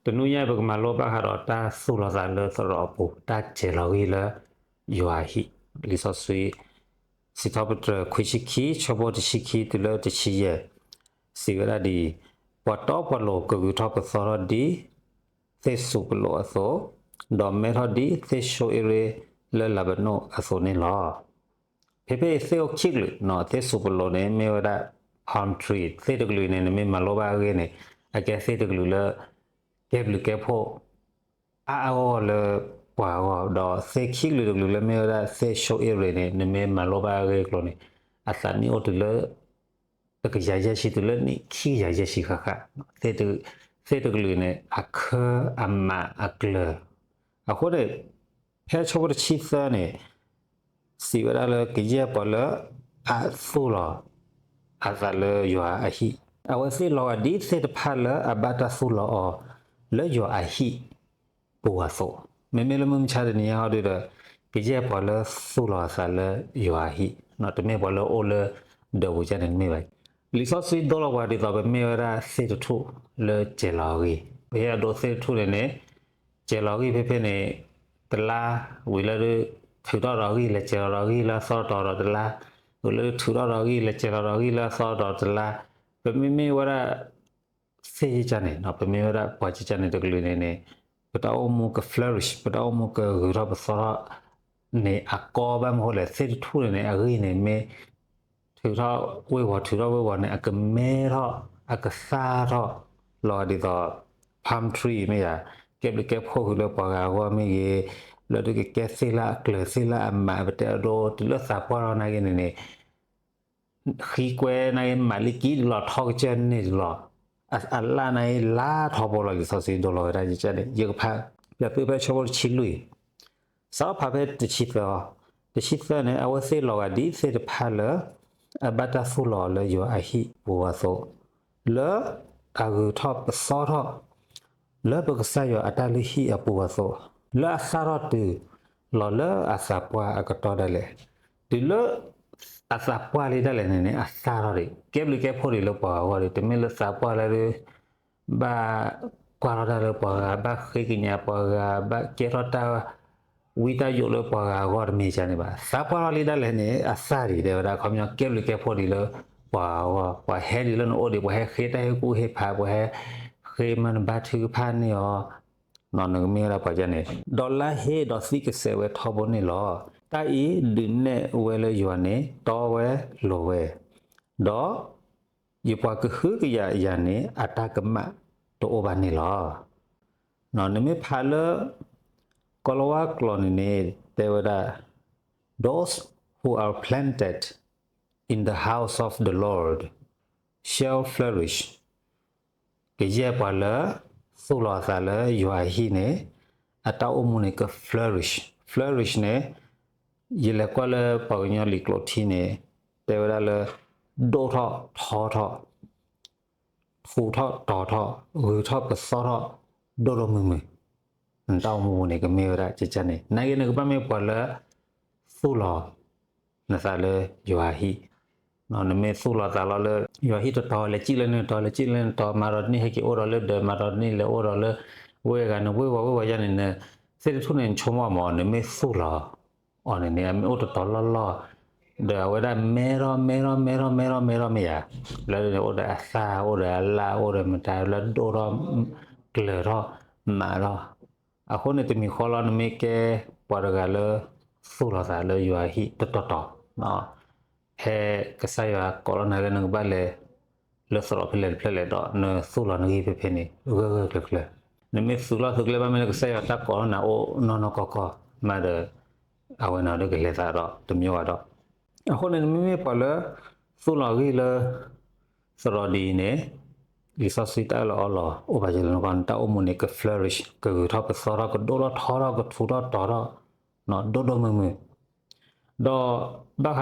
တနွံညါပကမၤလိဘၣ်ဃးဒီးတၢ်သူၣ်လီၤသးလၢသရိာ်အပူၤ, တၢ်စဲၤလီၤဂံၢ်လၢယွၤအဟံၣ်. လံာ်စီဆှံ စံးထီၣ်ပတြၢၤခွံဆံခံ ဆၢဖိတဆံခံတုၤလၢတဆံယဲၢ်, စံးဝဲဒၣ်ဒ်အံၤ, ပှၤတီပှၤလိၤကဂုၤထီၣ်ပသီထီၣ်ဒ်သ့ၣ်စူးပလိးအသိး, ဒီးမဲထီၣ်ဒ်သ့ၣ်ၡိအ့ရ့ၣ်လၢလးဘနိၣ်အသိးန့ၣ်လီၤ. ဖဲဖဲအံၤသ့ၣ်အိၣ်ခံကလုာ်, သ့ၣ်စူးပလိးန့ၣ် မ့ၢ်ဝဲဒၣ် palm tree, သ့ၣ်တကလုာ်န့ၣ် နမ့ၢ်မၤလိဘၣ်အဂ့ၢ်န့ၣ်, အကဲသ့ၣ်တကလုာ်လၢ ကဲဘျုးကဲဖှိၣ် အါအါဂီၢ်ဂီၢ်လၢပှၤအဂီၢ်, ဒီးသ့ၣ်ခံကလုာ်တကလုာ်လၢမ့ၢ်ဝဲဒၣ်သ့ၣ်ၡိအ့ရ့ၣ်န့ၣ် နမ့ၢ်မၤလိဘၣ်အဂ့ၢ်အကျိၤန့ၣ်, အသးနံၣ်အိၣ်တုၤလၢ တကယၤယဲၢ်ဆံတုၤလၢနံၣ်ခံကယၤယဲၢ်ဆံဃၣ်ဃၣ်, သ့ၣ်တကလုာ်န့ၣ် အခၢအမးအကျၢၤ. အဃိန့ၣ် ဖဲဆၢဖိတဆံသၢန့ၣ် စံးဝဲဒၣ်လၢကယဲၢ်ပှၤလၢအသူၣ်လီၤအသးလၢယွၤအဟံၣ်, အဝဲသ့ၣ်လီၤဂာ်ဒ်သ့ၣ်တဖၣ်လၢအဘၣ်တၢ်သူၣ်လီၤအီၤ လၢယွၤအဟံၣ်ပူၤအသိး, မ့မ့ၢ်လၢမုၢ်မဆါတနံၤညါဟီဒုဒီး ကယဲၢ်ပှၤလၢသူၣ်လီၤအသးလၢယွၤအဟံၣ်, တမ့ၢ်ပှၤလၢအိၣ်လၢဒၢးပူၤကန့ၣ်တမ့ၢ်ဘၣ်. လံာ်စီဆှံဒိလီၤပှၤဒ်သိးပမ့ၢ်ဝဲဒၣ်သ့ၣ်တထူၣ်လၢစဲၤလီၤအဂံၢ်, ပဟ့ၣ်အဒိသ့ၣ်တထူၣ်န့ၣ်န့ၣ် စဲၤလီၤအဂံၢ်ဖဲဖဲန့ၣ် တလါဝံၤလၢဒုး ထုးထီၣ်ဒီးအဂံၢ် လဲၤစဲၤလီၤဒီးအဂံၢ်လၢအသီတတီၤဒီးတလါ, ဝံၤလၢဒုးထုးထီၣ်ဒီးအဂံၢ် လဲၤစဲၤလီၤဒီးအဂံၢ်လၢအသီတတီၤတလါ, ပမ့မ့ၢ်ဝဲဒၣ် သ့ၣ်ယကန့ၣ် ပမ့ၢ်ဝဲဒၣ်ပှၤကကန့ၣ်တကလုာ်န့ၣ်န့ၣ် ပတၢ်အိၣ်မူက flourish, ပတၢ်အိၣ်မူကဂုၤထီၣ်ပသီထီၣ်န့ၣ် အကီဘၣ်မနုၤဃိလဲၣ်, သ့ၣ်တထူၣ်န့ၣ်န့ၣ် အဂံၢ်န့ၣ်မ့ၢ် ထုးထီၣ်ဝ့ၢ်ဝီၤ ထုးထီၣ်ဝ့ၢ်ဝီၤန့ၣ် အကမဲထီၣ် အကသၣ်ထီၣ် လီၤဂာ်ဒ်သိး palm tree မ့ၢ်ယၤ, ကဲဘျုးကဲဖှိၣ်ဃုာ်လၢပှၤဂၤအဂီၢ်မ့ၢ်ဂ့ၤ, လၢဒုးကကဲသ့ၣ်လၢအကျၢၤ သ့ၣ်လၢအမး ပတဲအဒိ တုၤလၢသးပှၢ်ထီၣ်နာ်က့န့ၣ်န့ၣ် ဃံကွဲနာ်က့ မးလံကံတလီၤ ထီကစၢၢ်န့ၢ်တလီၤ, အလၣ်နာ်က့ လါထီဘိလီၤ လံာ်စီဆှံဒိလီၤဝဲဒၣ်ယကန့ၣ် ယကဖး ပျးသုဖဲဆၢဖိတဆံလွံၢ် စးထီၣ်ဖးဖဲတဆံသၢအီၤ, တဆံသၢန့ၣ် အဝဲသ့ၣ်လီၤဂာ်ဒ်သ့ၣ်တဖၣ်လၢ အဘၣ်တၢ်သူၣ်လီၤအီၤလၢယွၤအဟံၣ်ပူၤအသိး, လၢအဂုၤထီၣ်ပသီထီၣ် လၢပကစၢ်ယွၤအတၢ်လုၢ်ဟံၣ်အပူၤအသိး, လၢအသၣ်ထီၣ်တုၤလီၤလၢအသးပှၢ်အကတီၢ်ဒၣ်လဲာ်, တုၤလၢအသးပှၢ်လံဒၣ်လဲာ်န့ၣ်န့ၣ် အသၣ်ထီၣ်ဒံး ကဲဘျုးကဲဖှိၣ်ဒံးလၢပှၤဂၤအဂီၢ်ဒီး တမ့ၢ်လၢသးပှၢ်လၢဒုး ဘၣ်ကွၢ်ထီၣ်တၢ်လၢပှၤဂၤ ဘၣ်ဃ့ကညးပှၤဂၤ ဘၣ်ကဲထီၣ်တၢ်ဝံတၢ်ယိးလၢပှၤဂၤအဂီၢ်တမ့ၢ်ဒ်န့ၣ်ဘၣ်. သးပှၢ်ထီၣ်လံဒၣ်လဲာ်န့ၣ် အသၣ်ဒံး တဲဝဲဒၣ်ခီပညီကဲဘျုးကဲဖှိၣ်ဒံးလၢပှၤဂၤအဂီၢ်, ပှၤဟဲဒံးလၢနအိၣ်ဒံး ပှၤဟဲဃ့တၢ်ဟ့ၣ်ကူၣ်ဟ့ၣ်ဖး ပှၤဟဲဃ့မၤနဘါထုကဖၣ်န့ၢ်အီၤ နကမ့ၢ်ဝဲဒၣ်ပှၤဒ်န့ၣ်, ဒီးလါဟ့ဒီးသံကစဲးဝဲထီဘိန့ၣ်လီၤ. တၢ်အံၤဒုးနဲၣ်ဝဲလၢယွၤန့ၣ် တီဝဲလိၤဝဲ, ဒီးယပှၤကဟုကယာ်ယၤန့ၣ် အတၢ်ကမၣ်တအိၣ်ဘၣ်န့ၣ်လီၤ. နမ့ၢ်ဖးလၢ ကိၤလၤဝါကျိာ်န့ၣ်န့ၣ် တဲဝဲဒၣ် Those who are planted in the house of the Lord shall flourish. ကယဲၢ်ပှၤလၢ သူၣ်လီၤအသးလၢယွၤအဟံၣ်န့ၣ် အတၢ်အိၣ်မူန့ၣ်က flourish, flourish န့ၣ် ယလဲၤကွၢ်လၢပှၤကညီလံာ်ကျိာ်ထံန့ၣ် တဲဝဲဒၣ်လၢ ဒိၣ်ထီၣ်ထီထီၣ် ထူးထီၣ်တီၤထီၣ် ဂုၤထီၣ်ပသီထီၣ် ဒိၣ်ဒိၣ်မုၢ်မုၢ်, နတၢ်အိၣ်မူပူၤန့ၣ် ကမ့ၢ်ဝဲဒၣ်ကကန့ၣ် နာ်က့နကဘၣ်မ့ၢ်ပှၤလၢ သူၣ်လီၤ နသးလၢယွၤအဟံၣ်, နမ့ၢ်သူၣ်လီၤသးလီၤလၢ ယွၤဟံၣ်တတီၤ လဲၤစံၣ်လၢန့ၣ်တတီၤ လဲၤစံၣ်လၢန့ၣ်တတီၤ မၤဒီးတနံၣ်ဟဲက့ၤအိၣ်ဒီးလၢဒၢး မၤဒီးတနံၣ်လဲၤအိၣ်ဒီးလၢ ဝ့ၢ်ဂၤ နဝ့ၢ်ဝီၤဝ့ၢ်ဝီၤယါန့ၣ် နသ့ၣ်တထူၣ်န့ၣ် နဆိကမိၣ်မး နမ့ၢ်သူၣ်လီၤ အီၤန့ၣ်န့ၣ် အမ့ၢ်အိၣ်တတီၤလီၢ်လီၢ်, ဒီးအဝဲဒၣ်မဲထီၣ်မဲထီၣ်မဲထီၣ်မဲထီၣ်မဲထီၣ်မဲထီၣ်မ့ၢ်ယါ, လၢန့ၣ်အိၣ်ဒီးအသၣ် အိၣ်ဒီးအလၣ် အိၣ်ဒီးမတၤ လၢဒိၣ်ထီၣ် ကျၢၤထီၣ် မးထီၣ်, အဃိန့ၣ်တမံၤဃီလီၤ နမ့ၢ်ကဲပှၤတဂၤလၢ သူၣ်လီၤသးလၢယွၤဟံၣ်တတီၤတီၤ ဖဲကစၢ်ယွၤကိးလီၤနၤလၢနကဘၣ်လဲၤ လၢသရိာ်ဖဲလဲၣ်တဖျၢၣ်လဲၣ်ဒီး နသူၣ်လီၤနဂံၢ်ဖဲဖဲန့ၣ် ဂၢၢ်ဂၢၢ်ကျၢၤကျၢၤ, နမ့ၢ်သုးလီၢ်သုးကျဲဘၣ်မ့ၢ်လၢကစၢ်ယွၤတၢ်ကိးလီၤနၤအိၣ်နီၢ်နီၢ်ကီၢ်ကီၢ် မးဒီး အဝဲန့ၣ်ဒီးကလဲၤသးဒီးတမံၤဝဲဒီး, အဃိန့ၣ် နမ့မ့ၢ်ပှၤလၢ သူၣ်လီၤဂံၢ်လၢ သရိာ်ဒ်အံၤန့ၣ် လံာ်စီဆှံတၢ်အၢၣ်လီၤအီလီၤ အိၣ်ဘၣ်ယဲလၢနဂီၢ် နတၢ်အိၣ်မူန့ၣ် က flourish ကဂုၤထီၣ်ပသီထီၣ် ကဒိၣ်ထီၣ်ထီထီၣ် ကထူးထီၣ်တီၤထီၣ် ဒိၣ်ဒိၣ်မုၢ်မုၢ်, ဒီး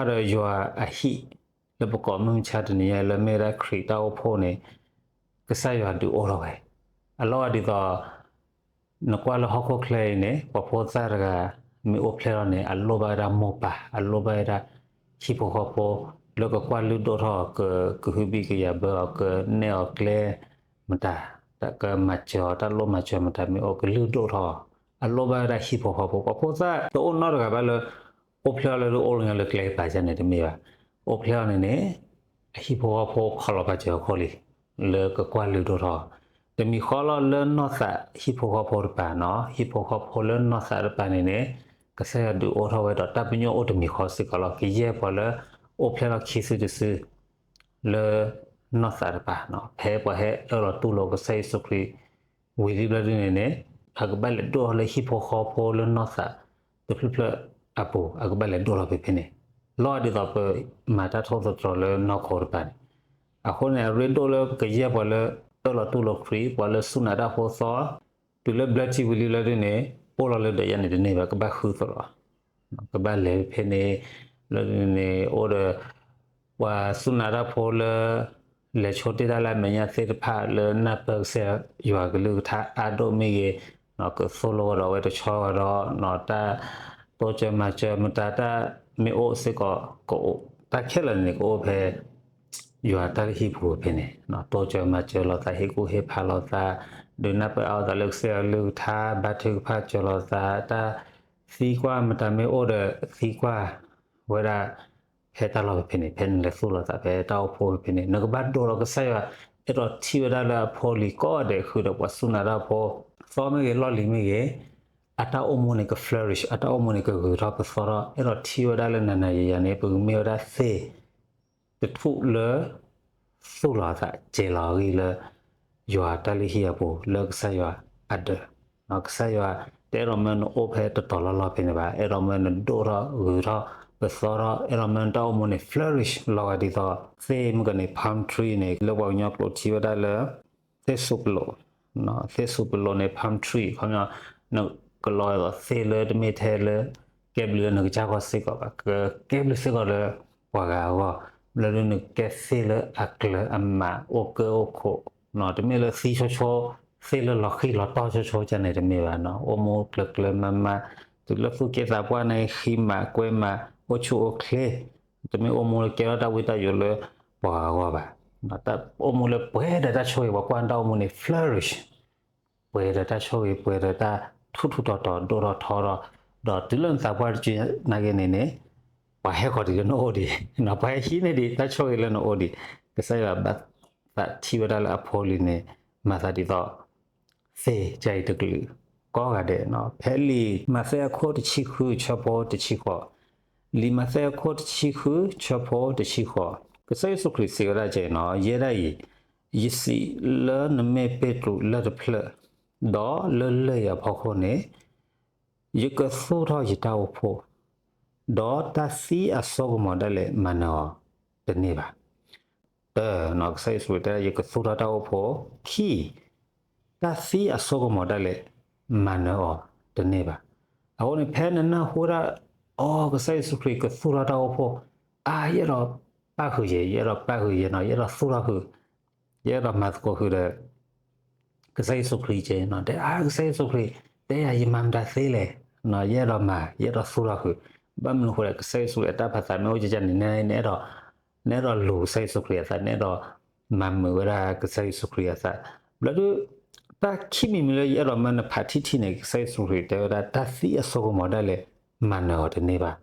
ဘၣ်ဃးဒီးယွၤအဟံၣ် လၢပကိးမုၢ်မဆါတနံၤညါလၢမ့ၢ်ဝဲဒၣ်ခရံာ်တၢ်အိၣ်ဖှိၣ်န့ၣ် ကစၢ်ယွၤဒုးအိၣ်ထီၣ်ဝဲ, အလီၢ်ဒ်သိး နကွၢ်လၢဟီၣ်ခိၣ်ချၢအံၤန့ၣ် ပှၤဖိသၣ်တဂၤ မ့ၢ်အိၣ်ဖျဲၣ်ထီၣ်န့ၣ် အလိၣ်ဘၣ်ဝဲဒၣ်မိၢ်ပၢ် အလိၣ်ဘၣ်ဝဲဒၣ် ဟံၣ်ဖိဃီဖိ လၢကကွၢ်လုၢ်ဒိၣ်ထီၣ်အီၤ ကဟုဘံၣ်ကယာ်ဘၢအီၤ ကနဲၣ်အီၤကျဲ မတၤ တၢ်ကမၤစၢၤအီၤ တၢ်လိၣ်မၤစၢၤမတၤမ့ၢ်အိၣ် ကလုၢ်ဒိၣ်ထီၣ်, အလိၣ်ဘၣ်ဝဲဒၣ်ဟံၣ်ဖိဃီဖိ, ပှၤဖိသၣ်တအိၣ်နီတဂၤဘၣ်လၢ အိၣ်ဖျဲၣ်အီၤလၢဒုးအိၣ်လၢညါလၢကျဲကပၤယါန့ၣ်တမ့ၢ်ဘၣ်. အိၣ်ဖျဲၣ်အီၤန့ၣ်န့ၣ် အဟံၣ်ဖိဃီဖိခီလီၤပာ်စၢၤအီၤအဃိလံ လၢကကွၢ်လုၢ်ဒိၣ်ထီၣ်, တမံၤဃီလီၤလၢနီၢ်သးဟံၣ်ဖိဃီဖိတပၤနီၤ, ဟံၣ်ဖိဃီဖိလၢနီၢ်သးတပၤန့ၣ်န့ၣ် ကစၢ်ယွၤဒုးအိၣ်ထီၣ်ဝဲဒီးတၢ်ပညိၣ်အိၣ်တမံၤဃီစ့ၢ်ကီးလီၤ. ကယဲၢ်ပှၤလၢ အိၣ်ဖျဲၣ်လီၤခံစုတစု လၢနီၢ်သးတပၤနီၤ, ဖဲပှၤဟဲအၢၣ်လီၤတူၢ်လိာ်ကစၢ်ယ့ၣ်ၡူးခရံာ် ဝံၤလံဘျီဒုန့ၣ်န့ၣ် အကဘၣ်လဲၤဒိၣ်ထီၣ်လၢဟံၣ်ဖိဃီဖိလၢနီၢ်သးတဖျၢၣ်ဖျၢၣ်အပူၤ, အကဘၣ်လဲၤဒိၣ်ထီၣ်ဖဲဖဲန့ၣ်, လီၤဒ်သိးပမၤတၢ်ထိၣ်သတြီၤလၢနီၢ်ခိတပၤန့ၣ်, အဃိန့ၣ် အရ့ဒိၣ်လၢကယဲၢ်ပှၤလၢ အၢၣ်လီၤတူၢ်လိာ်ခရံာ်, ပှၤလၢစူၢ်နာ်တၢ်ဖိသီ, တုၤလၢဘျၢထံဝံၤလံဘျီဒုန့ၣ် အိၣ်လီၤလၢဒၢးယါန့ၣ်တန့ၢ်ဘၣ်, ကဘၣ်ဃုသလီၤ ကဘၣ်လဲၤဖဲန့ၣ်, လၢန့ၣ် အိၣ်ဒီး ပှၤစူၢ်နာ်တၢ်ဖိလၢ လဲၤဆိတ့ၢ်တၢ်လၢအမဲာ်ညါသ့ၣ်တဖၣ်လၢနၢ်ပၢၢ်ကစၢ်ယွၤကလုၢ်ကထါအါဒိၣ်မ့ၢ်ဂ့ၤ, ကသိၣ်လိဂီၤဒီးအဝဲတဆီဂီၤဒီး တၢ်တိစၢၤမၤစၢၤမတၤတၢ်မ့ၢ်အိၣ်စ့ၢ်ကီး တၢ်ခဲလၢာ်န့ၣ် ကအိၣ်ဖဲ ယွၤတၢ်လုၢ်ဟံၣ်ပူၤဖဲန့ၣ်, တိစၢၤမၤစၢၤလိာ်သး ဟ့ၣ်ကူၣ်ဟ့ၣ်ဖးလိာ်သး, ဒုးနၢ်ပၢၢ်အါလိာ်သးလၢကစၢ်ယွၤကလုၢ်ကထါ, ဘါထုကဖၣ်စၢၤလိာ်သး, တၢ်သံကွၢ်မတၤမ့ၢ်အိၣ်ဒီးသံကွၢ်ဝဲဒၣ် ဖဲတၢ်လီၢ်ဖဲဖဲန့ၣ်, ဖဲနလဲၤသူၣ်လိာ်သးဖဲတၢ်အိၣ်ဖှိၣ်ဖဲဖဲန့ၣ် နကဘၣ်ဒိးဒီးကစၢ်ယွၤ အဲၣ်ဒိးထံၣ်ဝဲဒၣ်လၢအဖိလံၤကိးဂၤဒဲးဃုာ်ဒီးပှၤစူၢ်နာ်တၢ်ဖိ, သီမ့ၢ်ဂ့ၤ လီၢ်လံၤမ့ၢ်ဂ့ၤ, အတၢ်အိၣ်မူန့ၣ်က flourish, အတၢ်အိၣ်မူန့ၣ်ကဂုၤထီၣ်ပသီထီၣ်, အဲၣ်ဒိးထံၣ်ဝဲဒၣ်လၢနၤနၤယၤယၤန့ၣ် ပကမ့ၢ်ဝဲဒၣ်သ့ၣ် တထူၣ်လၢ သူၣ်လီၤအသး စဲၤလီၤအဂံၢ်လၢ ယွၤတၢ်လုၢ်ဟံၣ်အပူၤ လၢကစၢ်ယွၤအဒၢး, ကစၢ်ယွၤတအဲၣ်ဒိးမၢနအိၣ်ဖဲတတီၤလီၢ်လီၢ်ဖဲန့ၣ်ဘၣ်, အဲၣ်ဒိးမၢနဒိၣ်ထီၣ်ဂုၤထီၣ်ပသီထီၣ်, အဲၣ်ဒိးမၢနတၢ်အိၣ်မူန့ၣ် flourish လီၤဂာ်ဒ်သိး သ့ၣ်မုၢ်ကန့ၣ် palm tree န့ၣ် လၢပှၤကညီကျိာ်ထံဝဲဒၣ်လၢ သ့ၣ်စူးပလိး, သ့ၣ်စူးပလိးန့ၣ် palm tree ခီပညီ နကလီၤဒ်သိးသ့ၣ်လၢတမ့ၢ်ထဲလၢ ကဲဘျုးလၢနကစၢ်ဂီၢ်စ့ၢ်ကီးဘၣ်, ကကဲဘျုးစ့ၢ်ကီးလၢပှၤဂၤအဂီၢ်, ဘျီဒုနကဲသ့ၣ်လၢအကျၢၤအမး အိၣ်ကၢအိၣ်ခိး, တမ့ၢ်လၢသံဆိဆိ, သ့ၣ်လၢလီၤဃံၢ်လီၤတီၢ်ဆိဆိကန့ၣ်တမ့ၢ်ဘၣ်, အိၣ်မူကျၢၤကျၢၤမၤမၤ, တုၤလၢသူၣ်က့သးပှၢ်န့ၣ် ဃံမးကွဲမး အိၣ်ဆူၣ်အိၣ်ချ့, တမ့ၢ်အိၣ်မူလၢကဲထီၣ်တၢ်ဝံတၢ်ယိးလၢပှၤဂၤအဂီၢ်ဘၣ်. တၢ်အိၣ်မူလၢပှဲၤဒီးတၢ်ဆိၣ်ဂ့ၤ ပှၤကွၢ်တၢ်အိၣ်မူန့ၣ် flourish, ပှဲၤဒီးတၢ်ဆိၣ်ဂ့ၤ ပှဲၤဒီးတၢ်ထူးထူးတီၤတီၤ ဒိၣ်ထီၣ်ထီထီၣ်, ဒီးတုၤလၢနသးပှၢ်တစုနာ်က့န့ၣ်န့ၣ် ပှၤဟဲဃီၤဒံးလၢနအိၣ်ဒံး, ပှၤဟဲဟံးန့ၢ်ဒံးတၢ်ဆိၣ်ဂ့ၤလၢနအိၣ်ဒံး, ကစၢ်ယွၤဘၣ်သးထံၣ်ဝဲဒၣ်လၢအဖိလံၤန့ၣ် မၤသးဒ်သိး သ့ၣ်ကအံၤတကလုာ် ကိးဂၤဒဲး, ဖဲလံာ်မးသဲအခိၣ်တဆံဃု ဆၢဖိတဆံဃိး, လံာ်မးသဲအခိၣ်တဆံဃု ဆၢဖိတဆံဃိး, ကစၢ်ယ့ၣ်ၡူးခရံာ်စံးဝဲဒၣ်ကဲနီၤ, ယဲဒၣ်အံၤ ယစံးလၢနမ့ၢ်ပ့းတရူးလၢၢ်တဖျၢၣ်, ဒီးလၢလၢၢ်အံၤအဖီခိၣ်န့ၣ် ယကသူၣ်ထီၣ်ယတၢ်အိၣ်ဖှိၣ်, ဒီးတၢ်သံအစိကမီၤဒၣ်လဲာ် မၤနၢၤအီၤတန့ၢ်ဘၣ်. တၢ, ကစၢ်ယ့ၣ်ၡူးခရံာ်တဲ ယကသူၣ်ထီၣ်တၢ်အိၣ်ဖှိၣ်, ခံ, တၢ်သံအစိကမီၤဒၣ်လဲာ် မၤနၢၤအီၤတန့ၢ်ဘၣ်. အဃိန့ၣ် ဖဲနနၢ်ဟူဝဲဒၣ် အိ ကစၢ်ယ့ၣ်ၡူးခရံာ်ကသူၣ်ထီၣ်တၢ်အိၣ်ဖှိၣ်, အါ ယအဲၣ်ဒိးပၣ်ဃုာ်ယဲ, ယအဲၣ်ဒိးပၣ်ဃုာ်ယဲနီၤ, ယအဲၣ်ဒိးသူၣ်ထီၣ်ဃုာ် ယအဲၣ်ဒိးမၤသကိးဃုာ်ဒီး ကစၢ်ယ့ၣ်ၡူးခရံာ်ကဲနီၤ, တဲ အါ ကစၢ်ယ့ၣ်ၡူးခရံာ် တဲယၤ ယမၤမတၤသ့လဲၣ်, ယအဲၣ်ဒိးမၤ ယအဲၣ်ဒိးသူၣ်ထီၣ်ဃုာ်, ဘၣ်မနုၤအဃိလဲၣ် ကစၢ်ယ့ၣ်ၡူးခရံာ်အတၢ်ဖးသးမ့ၢ်အိၣ်ကကန့ၣ် နအဲၣ်ဒိးလူၤကစၢ်ယ့ၣ်ၡူးခရံာ်အသး, နအဲၣ်ဒိးမၤမုာ်ဝဲဒၣ်ကစၢ်ယ့ၣ်ၡူးခရံာ်အသး, ဘျီဒု တၢ်ခံမံၤမံၤလၢယအဲၣ်ဒိးမၢနဖးထံထံန့ၣ် ကစၢ်ယ့ၣ်ၡူးခရံာ်တဲဝဲဒၣ် တၢ်သံအစိကမီၤဒၣ်လဲာ် မၤနၢၤအီၤတန့ၢ်ဘၣ်.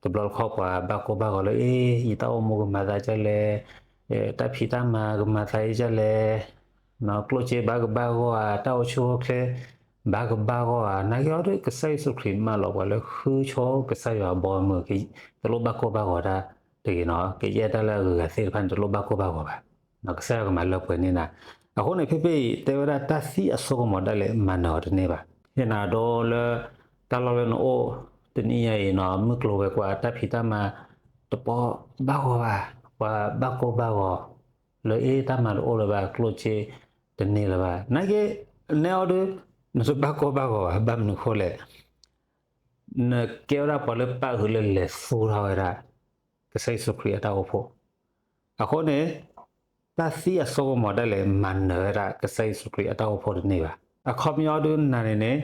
တဘျီတခီၣ်ပှၤဘၣ်ကိၢ်ဘၣ်ဂီၤလၢ အ့ ယတၢ်အိၣ်မူကမၤသးဒ်လဲၣ်, တၢ်ဖံးတၢ်မၤကမၤသးဒ်လဲၣ်, ကျိၣ်စ့ဘၣ်ကဘၣ်ဂီၢ်ဧါ, တၢ်အိၣ်ဆူၣ်အိၣ်ချ့ ဘၣ်ကဘၣ်ဂီၢ်ဧါ, နာ်က့အီၤဒီး ကစၢ်ယ့ၣ်ၡူးခရံာ်မၢလီၤပှၤလၢဃုဆိကစၢ်ယွၤဘီမုၢ်, တလိၣ်ဘၣ်ကိၢ်ဘၣ်ဂီၤတၢ်တဂ့ၤနီၤ, ကယဲၢ်တၢ်လၢအဂုၤအဂၤသ့ၣ်တဖၣ်န့ၣ် တလိၣ်ဘၣ်ကိၢ်ဘၣ်ဂီၤဘၣ်, ကစၢ်ယွၤကမၤလၢပှဲၤန့ၢ်နၤ. အဃိန့ၣ် ဖဲဖဲအံၤ တဲဝဲဒၣ်တၢ်သံအစိကမီၤဒၣ်လဲာ် မၤနၢၤအီၤတန့ၢ်ဘၣ်. ဟ့ၣ်နၤဒိလၢ တၢ်လီၢ်လၢနအိၣ်တနံၤညါအံၤနီၤ, မုၢ်ကျိၤဝဲၤကွာ် တၢ်ဖံးတၢ်မၤတပီဘၣ်ဂီၢ်ဘၣ်, ပှၤဘၣ်ကိၢ်ဘၣ်ဂီၤ လၢအ့ တၢ်မၤတအိၣ်လၢၤဘၣ်, ကျိၣ်စ့တန့ၢ်လၢၤဘၣ်. နာ်က့ နဲအီၤဒီး နတဘၣ်ကိၢ်ဘၣ်ဂီၤဘၣ်, ဘၣ်မနုၤအဃိလဲၣ် နကဲဝဲဒၣ်ပှၤလၢပၣ်ဃုာ်လၢလဲၤသူၣ်ထီၣ်ဝဲဒၣ် ကစၢ်ယ့ၣ်ၡူးခရံာ်အတၢ်အိၣ်ဖှိၣ်. အဃိန့ၣ် တၢ်သံအစိကမီၤဒၣ်လဲာ် မၤနၢၤဝဲဒၣ် ကစၢ်ယ့ၣ်ၡူးခရံာ်အတၢ်အိၣ်ဖှိၣ်တန့ၢ်ဘၣ်. အခီပညီဒုးနၤန့ၣ်န့ၣ်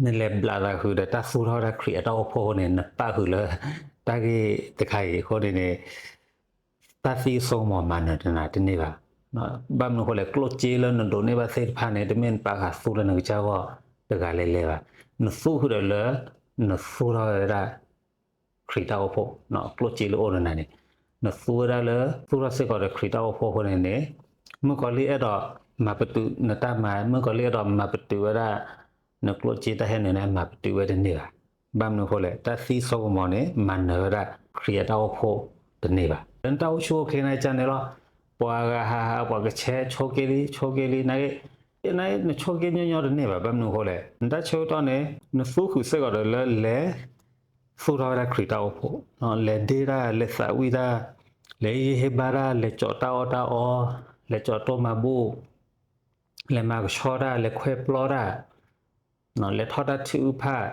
နလဲၤဘျးသးဃုာ်ဒီးတၢ်သူၣ်ထီၣ်ဝဲဒၣ်ခရံာ်အတၢ်အိၣ်ဖှိၣ်အဃိန့ၣ် နပၣ်ဃုာ်လၢ တၢ်ဂ့ၢ်တခါအံၤအဃိန့ၣ်န့ၣ် တၢ်သံအစိကမီၤမၤနၢၤနၤတန့ၢ်ဘၣ်. ဘၣ်မနုၤအဃိလဲၣ် ကျိၣ်စ့လၢနဒိးန့ၢ်ဘၣ်သ့ၣ်တဖၣ်န့ၣ် တမ့ၢ်နပာ်ဃာ်သူလၢနကစၢ်ဂီၢ်တဂၤလဲၣ်လဲၣ်ဘၣ်. နသူဃုာ်ဒီးလၢ နသူၣ်ထီၣ်ဝဲဒၣ် ခရံာ်တၢ်အိၣ်ဖှိၣ်, ကျိၣ်စ့လၢအိၣ်ဒီးနၤန့ၣ် နသူဝဲဒၣ်လၢ သူၣ်ထီၣ်စ့ၢ်ကီးဒီးခရံာ်တၢ်အိၣ်ဖှိၣ်အဃိန့ၣ်န့ၣ် မုၣ်ကီၤလံၢ်အဲၣ်ဒိးမၤပတုာ်နတၢ်မၤ, မုၣ်ကီၤလံၢ်အဲၣ်ဒိးမၤပတုာ်ဝဲဒၣ် နကျိၣ်စ့တၢ်ဟဲနုာ်န့ၣ် မၤပတုာ်ဝဲတန့ၢ်ဘၣ်. ဘၣ်မနုၤအဃိလဲၣ် တၢ်သံစိကမီၤန့ၣ် မၤနၢၤဝဲဒၣ်ခရံာ်အတၢ်အိၣ်ဖှိၣ်တန့ၢ်ဘၣ်. လၢနတၢ်အိၣ်ဆူၣ်အိၣ်ချ့န့ၣ်ကန့ၣ်လီၤ. ပှၤဂၤဟးဟး ပှၤကဆဲး ဆိက့ၤလံ ဆိက့ၤလံ နက့ နဆိက့ၤညီညီတန့ၢ်ဘၣ်. ဘၣ်မနုၤအဃိလဲၣ် နတၢ်ဆၢကတီၢ်န့ၣ် နသူဃုာ်စ့ၢ်ကီးဒီးလၢလဲၤ သူၣ်ထီၣ်ဝဲဒၣ်ခရံာ်တၢ်အိၣ်ဖှိၣ်, လဲၤဒ့တၢ်, လဲၤသးဝံၣ်တၢ်, လဲၤဟ့ၣ်ဂံၢ်ဟ့ၣ်ဘါတၢ်, လဲၤကၠီးတၢ်အီၣ်တၢ်အီ, လဲၤကၠီးတိၢ်မၤဘူၣ်, လဲၤမၤကဆှီတၢ်, လဲၤခွဲပျီတၢ်, လဲၤထီၣ်တၢ်ထံအုၣ်ဖၣ်,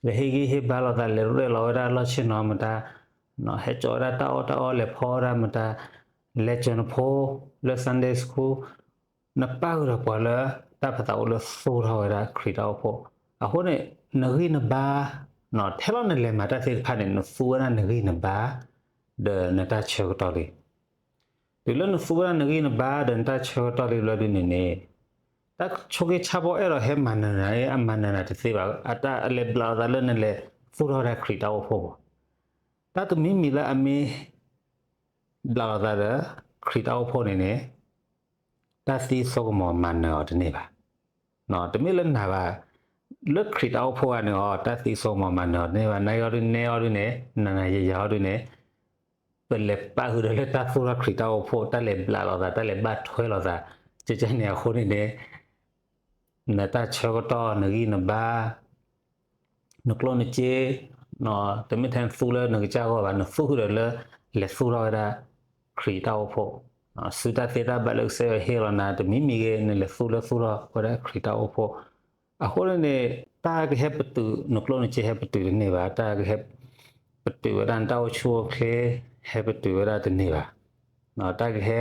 လဲၤဟ့ၣ်ဂံၢ်ဟ့ၣ်ဘါလိာ်သး, လဲၤရဲၣ်လီၤဝဲဒၣ်လီၢ်ဆ့ၣ်နီၤမတၤ, ဟဲကၠီးဝဲဒၣ်တၢ်အီၣ်တၢ်အီ, လဲၤဖီဝဲဒၣ်မတၤ, လဲၤစၢၤနဖိလၢ Sunday School, နပၣ်ဃုာ်ဒီးပှၤလၢတၢ်ဖးသးအိၣ်လၢသူၣ်ထီၣ်ဝဲဒၣ်ခရံာ်တၢ်အိၣ်ဖှိၣ်, အဃိန့ၣ် နဂံၢ်နဘါ, ထဲလီၤနလဲၤမၤတၢ်သ့ၣ်တဖၣ်န့ၣ် နသူဝဲဒၣ်နဂံၢ်နဘါ ဒီးနတၢ်ဆၢကတီၢ်လံ. တုၤလၢနသူဝဲဒၣ်နဂံၢ်နဘါဒီးနတၢ်ဆၢကတီၢ်လံဘျီဒုန့ၣ်န့ၣ်, တၢ်ဆိက့ဆၣ်ဖိအဲၣ်ဒိးဟဲမၤနၢၤနၤ, အမၤနၢၤနၤတသ့ဘၣ်. အတၢ်လဲၤဘျးလိာ်သးလၢနလဲၤသူၣ်ထီၣ်ဝဲဒၣ်ခရံာ်တၢ်အိၣ်ဖှိၣ်ဘၣ်. တၢ်တမံၤမံၤလၢအမ့ၢ် ဘျးလိာ်သးဒီး ခရံာ်တၢ်အိၣ်ဖှိၣ်န့ၣ်န့ၣ် တၢ်သံစိကမီၤမၤနၢၤအီၤတန့ၢ်ဘၣ်. တမ့ၢ်လၢနၤဘၣ်, လၢခရံာ်တၢ်အိၣ်ဖှိၣ်ဂၤန့ၣ်အီၤ တၢ်သံစိကမီၤမၤနၢၤအီၤတန့ၢ်ဘၣ်. နအီၤဒုးနဲအီၤဒုးန့ၣ် နနၤယယၤအီၤဒုးန့ၣ် ပလဲၤပၣ်ဃုာ်ဒီးလၢတၢ်သူၣ်ထီၣ်ခရံာ်တၢ်အိၣ်ဖှိၣ်, တၢ်လဲၤဘျးလိာ်သး, တၢ်လဲၤဘၣ်ထွဲလိာ်သး, ကကန့ၣ်အဃိန့ၣ်န့ၣ် နတၢ်ဆၢကတီၢ် နဂံၢ်နဘါ နကျိၣ်နစ့, တမ့ၢ်ထဲနသူလၢနကစၢ်ဂီၢ်ဘၣ်, နသူဃုာ်ဒီးလၢ လဲၤသူၣ်ထီၣ်ဝဲဒၣ် ခရံာ်တၢ်အိၣ်ဖှိၣ်, စုတၢ်သ့တၢ်ဘၣ်လၢကစၢ်ယွၤဟ့ၣ်လီၤနၤ တမံၤမံၤဂ့ၤ နလဲၤသူလၢသူၣ်ထီၣ်ဝဲဒၣ်ခရံာ်တၢ်အိၣ်ဖှိၣ်, အဃိန့ၣ်န့ၣ် တၢ်ကဟဲပတုာ် နကျိၣ်နစ့ဟဲပတုာ်တန့ၢ်ဘၣ်, တၢ်ကဟဲ ပတုာ်ဝဲဒၣ်နတၢ်အိၣ်ဆူၣ်အိၣ်ချ့ ဟဲပတုာ်ဝဲဒၣ်တန့ၢ်ဘၣ်. တၢ်ကဟဲ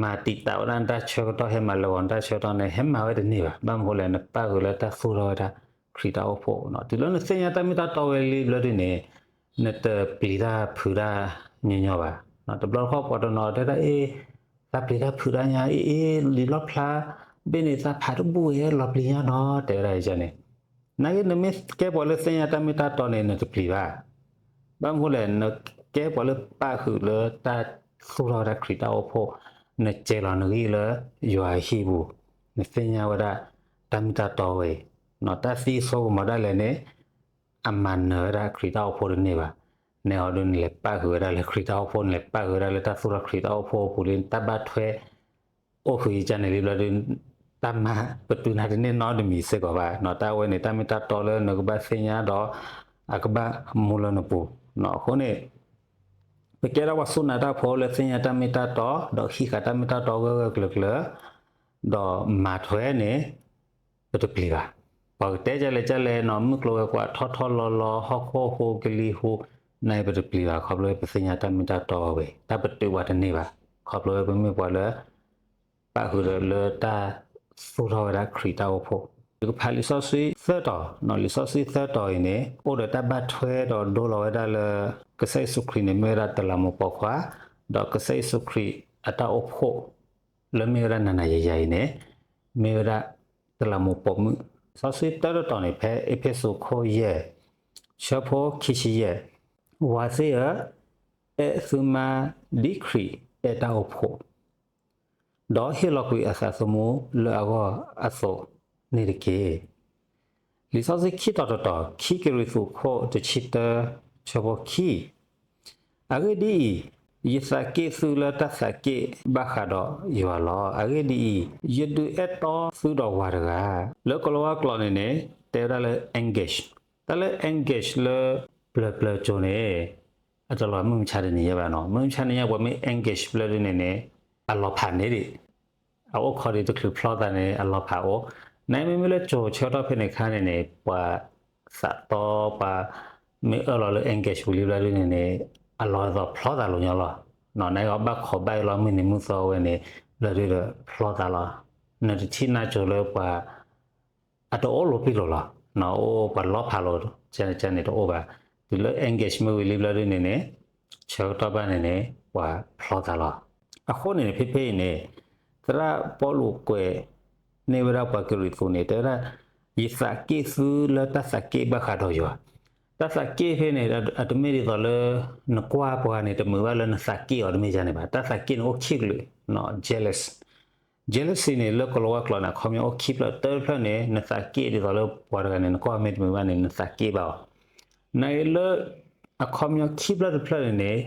မၤတံာ်တာ်ဝဲဒၣ်နတၢ်ဆၢကတီၢ် ဟဲမၤလၢာ်ဂီၤနတၢ်ဆၢကတီၢ်န့ၣ် ဟဲမၤဝဲတန့ၢ်ဘၣ်. ဘၣ်မနုၤအဃိလဲၣ် နပၣ်ဃုာ်လၢတၢ်သူၣ်ထီၣ်ဝဲဒၣ်ခရံာ်တၢ်အိၣ်ဖှိၣ်, တုၤလၢနသ့ၣ်ညါတၢ်မ့ၢ်တၢ်တီဝဲလံဘျီဒုန့ၣ် နတပျံၤတၢ်ဖုးတၢ်ညီညီဘၣ်. တဘျီတခီၣ်ပှၤတနီၤတဲဒၣ်အ့ၣ် သးပျံၤတၢ်ဖုးတၢ်ညါအ့ၣ်အ့ၣ် လံာ်လီၣ်ဖျါ ဘ့ၣ်န့ၣ် သးဖးတဘူၣ်ဝဲလီၤပျံၤညါနီၤ တဲဝဲဒၣ်န့ၣ် နာ်က့ နမ့ၢ်ကဲပှၤလၢသ့ၣ်ညါတၢ်မ့ၢ်တၢ်တီန့ၣ် နတပျံၤဘၣ်. ဘၣ်မနုၤအဃိလဲၣ် နကဲပှၤလၢပၣ်ဃုာ်လၢတၢ်သူၣ်ထီၣ်ဝဲဒၣ်ခရံာ်တၢ်အိၣ်ဖှိၣ်, နစဲးလီၤနဂံၢ်လၢယွၤအဟံၣ်ပူၤ, နသ့ၣ်ညါဝဲဒၣ်တၢ်မ့ၢ်တၢ်တီဝဲအံၤ, တၢ်သံစိကမီၤဒၣ်လဲာ်န့ၣ် အမၤနၢၤဝဲဒၣ်ခရံာ်တၢ်အိၣ်ဖှိၣ်တန့ၢ်ဘၣ်. နအီၤဒုး နလဲၤပၣ်ဃုာ်ဝဲဒၣ်လၢခရံာ်တၢ်အိၣ်ဖှိၣ်, နလဲၤပၣ်ဃုာ်ဝဲဒၣ်လၢတၢ်သူၣ်ထီၣ်ခရံာ်တၢ်အိၣ်ဖှိၣ်အပူၤလံ, နတၢ်ဘၣ်ထွဲ အိၣ်ဃုာ်ယကန့ၣ်လံဘျီဒုး တၢ်မၤပတုာ်နၤတန့ၢ်နီတမံၤစ့ၢ်ကီးဘၣ်. တၢ်ဝဲန့ၣ် တၢ်မ့ၢ်တၢ်တီလၢနကဘၣ်သ့ၣ်ညါဒီး အကဘၣ်မူလၢနပူၤ. အဃိန့ၣ် ပကဲဒၣ်ပှၤစူၢ်နာ်တၢ်ဖိလၢသ့ၣ်ညါတၢ်မ့ၢ်တၢ်တီ, ဒီးဟံးဃာ်တၢ်မ့ၢ်တၢ်တီဂၢၢ်ဂၢၢ်ကျၢၤကျၢၤ, ဒီးမၤထွဲန့ၣ် ပတပျံၤဘၣ်. ပှၤကတဲကလဲၣ်ကလဲၣ်နီၤ, မုၢ်ကျိၤဝဲၤကွာ်ထီၣ်ထီၣ်လီၤလီၤ, ဟီၣ်ခိၣ်ဟူးကလံၤဟူး, နာ်က့ ပတပျံၤဘၣ်, ခီဖျိပသ့ၣ်ညါတၢ်မ့ၢ်တၢ်တီဝဲ, တၢ်ပတုာ်ပှၤတန့ၢ်ဘၣ်, ခီဖျိပမ့ၢ်ပှၤလၢ ပၣ်ဃုာ်ဒီးလၢတၢ်သူၣ်ထီၣ်ဝဲဒၣ်ခရံာ်တၢ်အိၣ်ဖှိၣ်. ယကဖးလံာ်စီဆှံသၢတီၤ, လံာ်စီဆှံသၢတီၤအံၤန့ၣ် အိၣ်ဒီးတၢ်ဘၣ်ထွဲဒီးဒိလီၤဝဲဒၣ်လၢ ကစၢ်ယ့ၣ်ၡူးခရံာ်န့ၣ် မ့ၢ်ဝဲဒၣ်တလးမူးပိာ်ခွါ, ဒီးကစၢ်ယ့ၣ်ၡူးခရံာ်အတၢ်အိၣ်ဖှိၣ် လၢမ့ၢ်ဝဲဒၣ်နၤနၤယၤယၤအံၤန့ၣ် မ့ၢ်ဝဲဒၣ်တလးမူးပိာ်မုၣ်. စီဆှံတၢတတီၤန့ၣ် ဖဲအ့းဖ့းစူးခိၣ်ယဲၢ် ဆၢဖိခံဆံယဲၢ်, ဝၤသ့ၣ်ဧၢ, အဲၣ်သုမါဒ်ခရံာ်အဲၣ်တၢ်အိၣ်ဖှိၣ်, ဒီးဟ့ၣ်လီၤကွံာ်အသးသမူလၢအဂီၢ်အသိးန့ၣ်တက့ၢ်. လံာ်စီဆှံခံတီၤတတီၤ, ခံကရံၣ်သူးခိၣ်တဆံတၢ ဆၢဖိခံ, အဂ့ၢ်ဒ်အံၤ, ယသးက့ၣ်သုလၢတၢ်သးက့ၣ်ဘၣ်ဃးဒီးယွၤလီၤ. အဂ့ၢ်ဒ်အံၤ, ယဒုးအဲၣ်တီသုဒီးဝၤတဂၤ. လၢကိၤလၤဝါကျိာ်န့ၣ်န့ၣ် တဲဝဲဒၣ်လၢ engage, တၢ်လၢ engage လၢပျၢၤပျၢၤကၠိန့ၣ် အတလီၤမုၢ်မဆါတနံၤညါဘၣ်နီၤ. မုၢ်မဆါတနံၤညါ ပှၤမ့ၢ် engage ဘျၢဒုန့ၣ်န့ၣ် အလီၤဖးန့ၣ်ဒံး, အအိၣ်ခိးဒံးတချုးဖျီသးန့ၣ် အလီၤဖးအိၣ်. နမ့မ့ၢ်လၢကၠိဆၢကတီၢ်ဖဲန့ၣ်အခါန့ၣ်န့ၣ် ပှၤသးတီ ပှၤမ့ၢ်အၢၣ်လီၤလၢ engage ဝံၤလံဘျၢဒုန့ၣ်န့ၣ် အလီၤသိးဖျီသးလိၤညီလီၤ. နဂီၢ်ဘၣ်ခိးဘၣ်အလီၤမုၢ်နံၤမုၢ်သီဝဲန့ၣ် ဘျၢဒုဒီးဖျီသးလီၤ. နတထံၣ်နၢ်ကၠိလၢပှၤ အတအိၣ်လိၤပံၤလိၤလီၤ. နအိၣ်ပှၤလီၤဖးလိၤ ကန့ၣ်တအိၣ်ဘၣ်. တုၤလၢ engage မ့ၢ်ဝံၤလံဘျၢဒုန့ၣ်န့ၣ် ဆၢကတီၢ်ဘၣ်န့ၣ်န့ၣ် ပှၤဖျီသးလီၤ. အဃိန့ၣ်န့ၣ် ဖဲဖဲအံၤန့ၣ် သရၣ်ပီလူးကွဲးန့ၢ်ဝဲဒၣ်ပှၤကရံၣ်သူးန့ၣ် တဲဝဲဒၣ်, ယသးက့ၣ်သုလၢတၢ်သးက့ၣ်ဘၣ်ဃးဒီးယွၤ. တၢ်သးက့ၣ်ဖဲန့ၣ် အတမ့ၢ်ဒ်သိးလၢ နကွၢ်ပှၤန့ၣ် တမုာ်ဘၣ်လၢနသးက့ၣ်အီၤ တမ့ၢ်ဒ်န့ၣ်ဘၣ်. တၢ်သးက့ၣ်န့ၣ်အိၣ်ခံကလုာ်, jealous. Jealousy န့ၣ် လၢကလၤဝါကျိာ်န့ၣ် အခီပညီအိၣ်ခံဖျၢၣ်, တၢတဖျၢၣ်န့ၣ် နသးက့ၣ်ဒ်သိးလၢပှၤတဂၤန့ၣ် နကွၢ်မ့ၢ်တမုာ်ဘၣ်န့ၣ် နသးက့ၣ်ဘၣ်အီၤ. နာ်က့လၢ အခီပညီခံဖျၢၣ်တဖျၢၣ်န့ၣ်န့ၣ်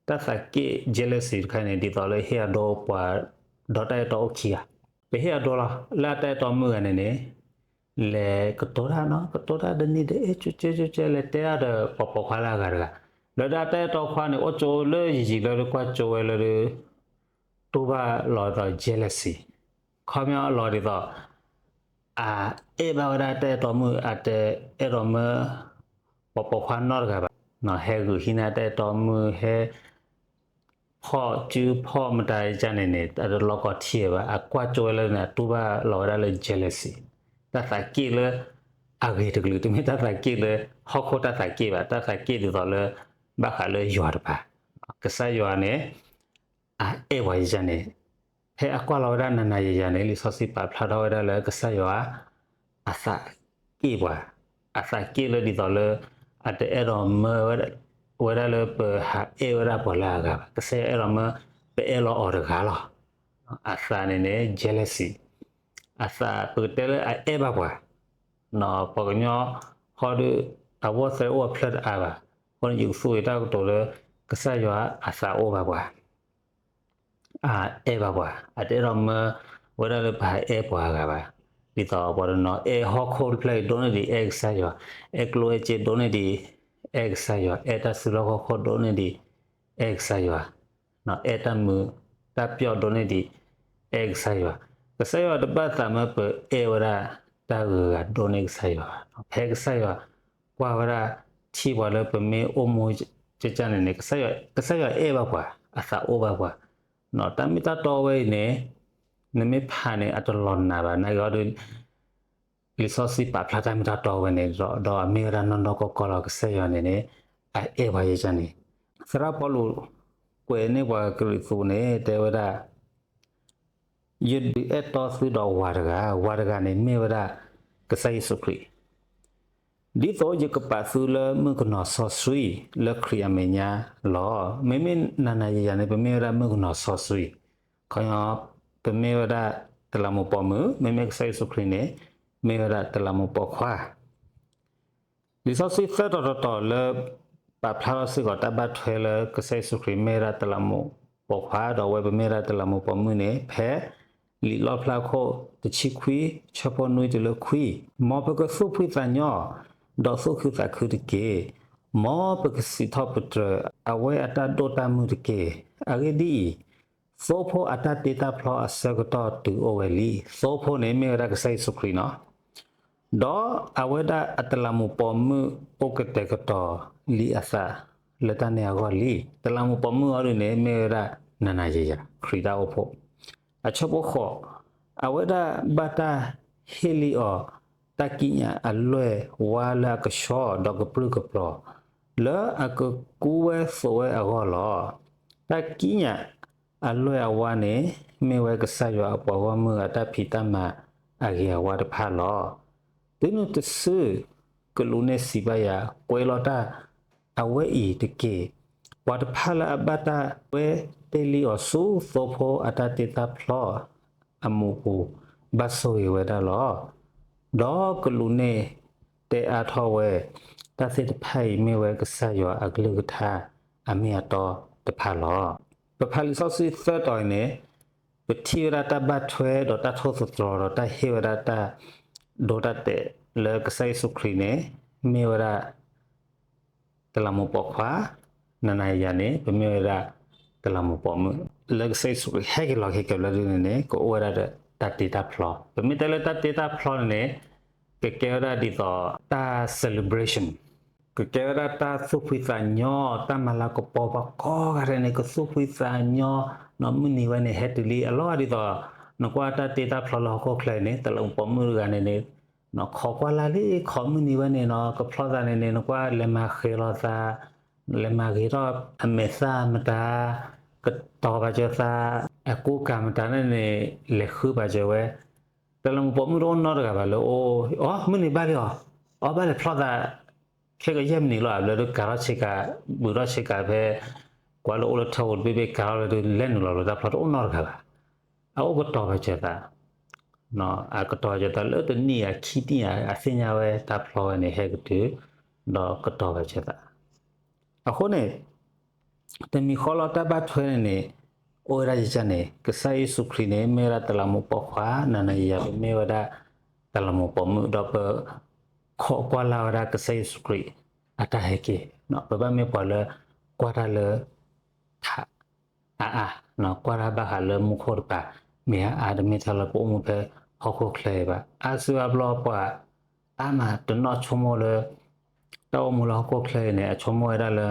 တၢ်သးက့ၣ် jealousy တခါန့ၣ် ဒ်သိးလၢဟ့ၣ်အဒိပှၤ ဒီးတၢ်အဲၣ်တီအိၣ်ခံဂၤ, ပဟ့ၣ်အဒိလီၤ လၢအတၢ်အဲၣ်တီမုၣ်ဂၤန့ၣ်န့ၣ် လဲၤကတိၤတၢ်နီၤ, ကတိၤတၢ်တနံၤဒဲး အဲၣ်ကၠိကၠဲကၠိကၠဲ လဲၤတဲအါဒီးပိာ်ပိာ်ခွါလၢအဂၤတဂၤ, လၢဒၣ်တၢ်အဲၣ်တီခွါန့ၣ် အိၣ်ကၠိလၢယံာ်ယံာ်လၢကွၢ်ကၠိဝဲလၢ တူၢ်ဘၣ်လီၤဒ်သိး jealousy, ခီပညီအလီၤဒ်သိး အအဲၣ်ဘၣ်ဝဲဒၣ်တၢ်အဲၣ်တီမုၣ် အတအဲၣ်ဒိးမၢ ပိာ်ပိာ်ခွါနီတဂၤဘၣ်, ဟဲဂုာ်ဟံးန့ၢ်တၢ်အဲၣ်တီမုၣ် ဟဲ ဖီၣ်စုဖီၣ်မတၤဒ်န့ၣ်န့ၣ် အတလီၢ်ကီၢ်ထံဘၣ်, အကွၢ်ကၠိဝဲလၢန့ၣ် အတူၢ်ဘၣ်လီၤဝဲဒၣ်လၢ jealousy, တၢ်သးက့ၣ်လၢ အဂ့ၤတကလုာ်, တမ့ၢ်တၢ်သးက့ၣ်လၢ ဟီၣ်ခိၣ်တၢ်သးက့ၣ်ဘၣ်, တၢ်သးက့ၣ်ဒ်သိးလၢ ဘၣ်ဃးလၢယွၤတဖၣ်, ကစၢ်ယွၤန့ၣ် အအဲၣ်ပှၤယန့ၣ် ဖဲအကွၢ်လီၤဝဲဒၣ်နၤနၤယၤယၤန့ၣ် လံာ်စီဆှံပာ်ဖျါထီၣ်ဝဲဒၣ်လၢကစၢ်ယွၤ အသးက့ၣ်ပှၤ, အသးက့ၣ်လၢဒ်သိးလၢ အတအဲၣ်ဒိးမၢ ဝဲဒၣ်လၢပဟးအဲၣ်ဝဲဒၣ်ပှၤလၢအဂၤဘၣ်, ကစၢ်ယွၤအဲၣ်ဒိးမၢ ပအဲၣ်လီၤအီၤတဂၤလီၤ. အသးန့ၣ်န့ၣ် jealousy, အသးပကတဲလၢအအဲၣ်ဘၣ်ပှၤ, ပှၤကညီဃီဒီး အဝီၢ်သဲအိၣ်အဖျၢၣ်တအါဘၣ်, အဃိန့ၣ်ယကသူၣ်ဂ့ၤတၢ်ကတိၤလၢ ကစၢ်ယွၤအသးအိၣ်ဘၣ်ပှၤ အအဲၣ်ဘၣ်ပှၤ, အတအဲၣ်ဒိးမၢ ဝဲဒၣ်လၢပဟးအဲၣ်ပှၤအဂၤဘၣ်, ဒ်သိးပှၤတနီၤအဲၣ်ဟီၣ်ခိၣ်တဖျၢၣ်အံၤဒိၣ်န့ၢ်ဒံးအဲၣ်ကစၢ်ယွၤ, အဲၣ်ကျိၣ်အဲၣ်စ့ဒိၣ်န့ၢ်ဒံး အဲၣ်ကစၢ်ယွၤ, အဲၣ်တၢ်စုလီၢ်ခီၣ်ခိၣ်ဒိၣ်န့ၢ်ဒံး အဲၣ်ကစၢ်ယွၤ, အဲၣ်တၢ်မုာ်တၢ်ပျီၣ်ဒိၣ်န့ၢ်ဒံး အဲၣ်ကစၢ်ယွၤ, ကစၢ်ယွၤတဘၣ်သးမၢပအဲၣ်ဝဲဒၣ်တၢ်ဂုၤဂၤဒိၣ်န့ၢ်ကစၢ်ယွၤဘၣ်, ဖဲကစၢ်ယွၤကွၢ်ဝဲဒၣ် ထံၣ်ပှၤလၢပမ့ၢ်အိၣ်မူကကၢ်န့ၣ်န့ၣ် ကစၢ်ယွၤအဲၣ်ဘၣ်ပှၤ, အသးအိၣ်ဘၣ်ပှၤ, တၢ်မ့ၢ်တၢ်တီဝဲအံၤန့ၣ် နမ့ၢ်ဖးန့ၣ် အတလီၤနာ်ဘၣ်, နာ်က့ၤအီၤဒီး လံာ်စီဆှံပာ်ဖျါတၢ်မ့ၢ်တၢ်တီဝဲန့ၣ်ဒီး ဒီးအမ့ၢ်ဝဲဒၣ်နီၢ်နီၢ်ကီၢ်ကီၢ်လီၤ, ကစၢ်ယွၤန့ၣ်န့ၣ် အအဲၣ်ပှၤယကန့ၣ်, သရၣ်ပီလူးကွဲးန့ၢ်ပှၤကရံၣ်သူးန့ၣ် တဲဝဲဒၣ် ယဒုးအဲၣ်တီသုဒီးဝၤတဂၤ, ဝၤတဂၤန့ၣ်မ့ၢ်ဝဲဒၣ် ကစၢ်ယ့ၣ်ၡူးခရံာ်, ဒ်သိးယကပာ်သုလၢမုၣ်ကနီၤစီဆှံလၢခရံာ်အမဲာ်ညါလီၤ. မ့မ့ၢ်နၤနၤယၤယၤန့ၣ် ပမ့ၢ်ဝဲဒၣ်မုၣ်ကနီၤစီဆှံ, ခီ ပမ့ၢ်ဝဲဒၣ်တလးမူးပိာ်မုၣ်, မ့မ့ၢ်ကစၢ်ယ့ၣ်ၡူးခရံာ်န့ၣ် မ့ၢ်ဝဲဒၣ်တလးမူးပိာ်ခွါ လံာ်စီဆှံသၢတီၤတတီၤလၢ ပာ်ဖျါထီၣ်စ့ၢ်ကီးတၢ်ဘၣ်ထွဲလၢကစၢ်ယ့ၣ်ၡူးခရံာ်မ့ၢ်ဝဲဒၣ်တလးမူးပိာ်ခွါ ဒီးအဝဲပမ့ၢ်ဝဲဒၣ်တလးမူးပိာ်မုၣ်န့ၣ် ဖဲလံာ်လီၣ်ဖျါခိၣ်တဆံခွံ ဆၢဖိနွံတုၤလၢခွံ, မ်ပကသူၣ်ဖှံသးညီ ဒီးသူၣ်ခုသးခုတက့ၢ်. မ်ပကစံးထီၣ်ပတြၢၤအဝဲအတၢ်ဒိၣ်တၢ်မုၢ်တက့ၢ်. အဂ့ၢ်ဒ်အံၤ, သိဖိအတၢ်တ့တၢ်ဖျီအဆၢကတီၢ်တုၤအိၣ်ဝဲလံ. သိဖိန့ၣ်မ့ၢ်ဝဲဒၣ်ကစၢ်ယ့ၣ်ၡူးခရံာ်နီၤ. ဒီးအဝဲဒၣ်အတလးမူးပိာ်မုၣ်အိၣ်ကတဲာ်ကတီၤလံအသးလၢတၢ်န့ၣ်အဂီၢ်လံ. တလးမူးပိာ်မုၣ်အီၤဒ်န့ၣ် မ့ၢ်ဝဲဒၣ်နၤနၤယၤယၤ ခရံာ်တၢ်အိၣ်ဖှိၣ်. အဆၢဖိဃိး, အဝဲဒၣ်ဘၣ်တၢ်ဟ့ၣ်လံအီၤ တၢ်ကံးညာ်အလွဲၢ်ဝါလၢအကဆှီ ဒီးကပြုၢ်ကပြီၤ လၢအကကူဝဲသိးဝဲအဂီၢ်လီၤ. တၢ်ကံးညာ်အလွဲၢ်အဝါန့ၣ် မ့ၢ်ဝဲကစၢ်ယွၤအပှၤဂီၢ်မုၢ်အတၢ်ဖံးတၢ်မၤအဂ့ၤအဝါတဖၣ်လီၤ. တုၤနုၤတစု ကလူးန့ၣ်စံးဘၣ်ယၤ, ကွဲးလီၤတၢ်အဝဲအံၤတက့ၢ်. ပှၤတဖၣ်လၢအဘၣ်တၢ်ကွဲးတ့ၢ်လံအီၤဆူသိဖိအတၢ်တ့တၢ်ဖျီအမူးအပူၤ ဘၣ်ဆိၣ်ဂ့ၤဝဲဒၣ်လီၤ. ဒီးကလူးန့ၣ်တဲအါထီၣ်ဝဲ, တၢ်သ့ၣ်တဖၣ်အံၤမ့ၢ်ဝဲကစၢ်ယွၤအကလုၢ်ကထါအမ့ၢ်အတီတဖၣ်လီၤ. ပဖးလံာ်စီဆှံသၢတီၤအံၤန့ၣ် ပထံၣ်ဝဲဒၣ်တၢ်ဘၣ်ထွဲဒီးတၢ်ထိၣ်သတြီၤဒီးတၢ်ဟ့ၣ်ဝဲဒၣ်တၢ် ဒိတၢ်တဲာ်လၢကစၢ်ယ့ၣ်ၡူးခရံာ်န့ၣ် မ့ၢ်ဝဲဒၣ် တလးမူးပိာ်ခွါ, နၤနၤယၤယၤန့ၣ် ပမ့ၢ်ဝဲဒၣ် တလးမူးပိာ်မုၣ်, လၢကစၢ်ယ့ၣ်ၡူးခရံာ်ဟဲက့ၤလီၤခဲကဲဘျီဒ်န့ၣ်န့ၣ် ကအိၣ်ဝဲဒၣ်ဒီးတၢ်တ့တၢ်ဖျီ, ပမ့ၢ်တဲလၢတၢ်တ့တၢ်ဖျီန့ၣ်န့ၣ် ကကဲဝဲဒၣ်ဒ်သိးတၢ် celebration, ကကဲဝဲဒၣ်တၢ်သူၣ်ဖှံသးညီ, တၢ်မၤလၤကပီၤပှၤကိးဂၤဒဲးန့ၣ် ကသူၣ်ဖှံသးညီ, နီၢ်မုၢ်နံၤဝဲန့ၣ် ဟဲတုၤလံအလီၢ်ဒ်သိး နကွၢ်တၢ်တ့တၢ်ဖျီလၢဟီၣ်ခိၣ်ချၢအံၤန့ၣ် တလးမူးပိာ်မုၣ်တဂၤန့ၣ်န့ၣ် နီၢ်ခိးကွၢ်လၢ်လံ ခိးမုၢ်နံၤဝဲန့ၣ်နီၢ် ကဖျီသးန့ၣ်န့ၣ် နကွၢ်လဲၤမၤဃ့ၤလီၤသး, လဲၤမၤဂ့ၤထီၣ်အမဲာ်သၣ်မတၤ, ကတီၤပာ်စၢၤသး, အကူကၤမတၤန့ၣ်န့ၣ် လဲၤဃုပာ်စၢၤဝဲ, တၢ်လၢမူပိာ်မုၣ်တအိၣ်နီတဂၤဘၣ်လၢအိၣ်, အီ မုၢ်နံၤဘၣ်လံအီၤ, အီ ဘၣ်လဲၤဖျီသး ခဲကယဲၢ်မံးနံးလီၤ အဘျီဒီးကၤထီၣ်ဆ့ကၤ, ဘုးထီၣ်ဆ့ကၤဖဲ ကွၢ်လၢအိၣ်လၢထၢၣ်ဧိၤတဘ့ၣ်ဘ့ၣ်ကၤထီၣ်လၢဒုးလဲၤနုာ်လီၤလၢတၢ်ဖျီတအိၣ်နီတဂၤဘၣ်. အအိၣ်ကတီၤပာ်စၢၤသး, အကတီၤပာ်စၢၤသးလၢတနံၣ်အခံနံၣ်အသ့ၣ်ညါဝဲတၢ်ဖျီဝဲန့ၣ် ဟဲကတုၤ, ဒီးကတီၤပာ်စၢၤသး. အဃိန့ၣ် တမံၤဃီလီၤတၢ်ဘၣ်ထွဲန့ၣ်န့ၣ် အိၣ်ဝဲဒၣ်ယကန့ၣ် ကစၢ်ယ့ၣ်ၡူးခရံာ်န့ၣ် မ့ၢ်ဝဲဒၣ်တလးမူးပိာ်ခွါ နၤနၤယၤယၤ ပမ့ၢ်ဝဲဒၣ် တလးမူးပိာ်မုၣ် ဒီးပခိးကွၢ်လၢ်ဝဲဒၣ်ကစၢ်ယ့ၣ်ၡူးခရံာ် အတၢ်ဟဲက့ၤ, ပဘၣ်မ့ၢ်ပှၤလၢ ကွၢ်တၢ်လၢ ထး အါအါ, ကွၢ်တၢ်ဘၣ်ဃးလၢမူခိၣ်တပၤ မ့ၢ်အါအါ တမ့ၢ်ထဲလၢပအိၣ်မူဖဲဟီၣ်ခိၣ်ချၢအံၤဘၣ်. အါစုအါဘျီပှၤ အါမးတနီၣ်ဆိကမိၣ်လၢ တၢ်အိၣ်မူလၢဟီၣ်ခိၣ်ချၢအံၤန့ၣ် အဆိကမိၣ်ဝဲဒၣ်လၢ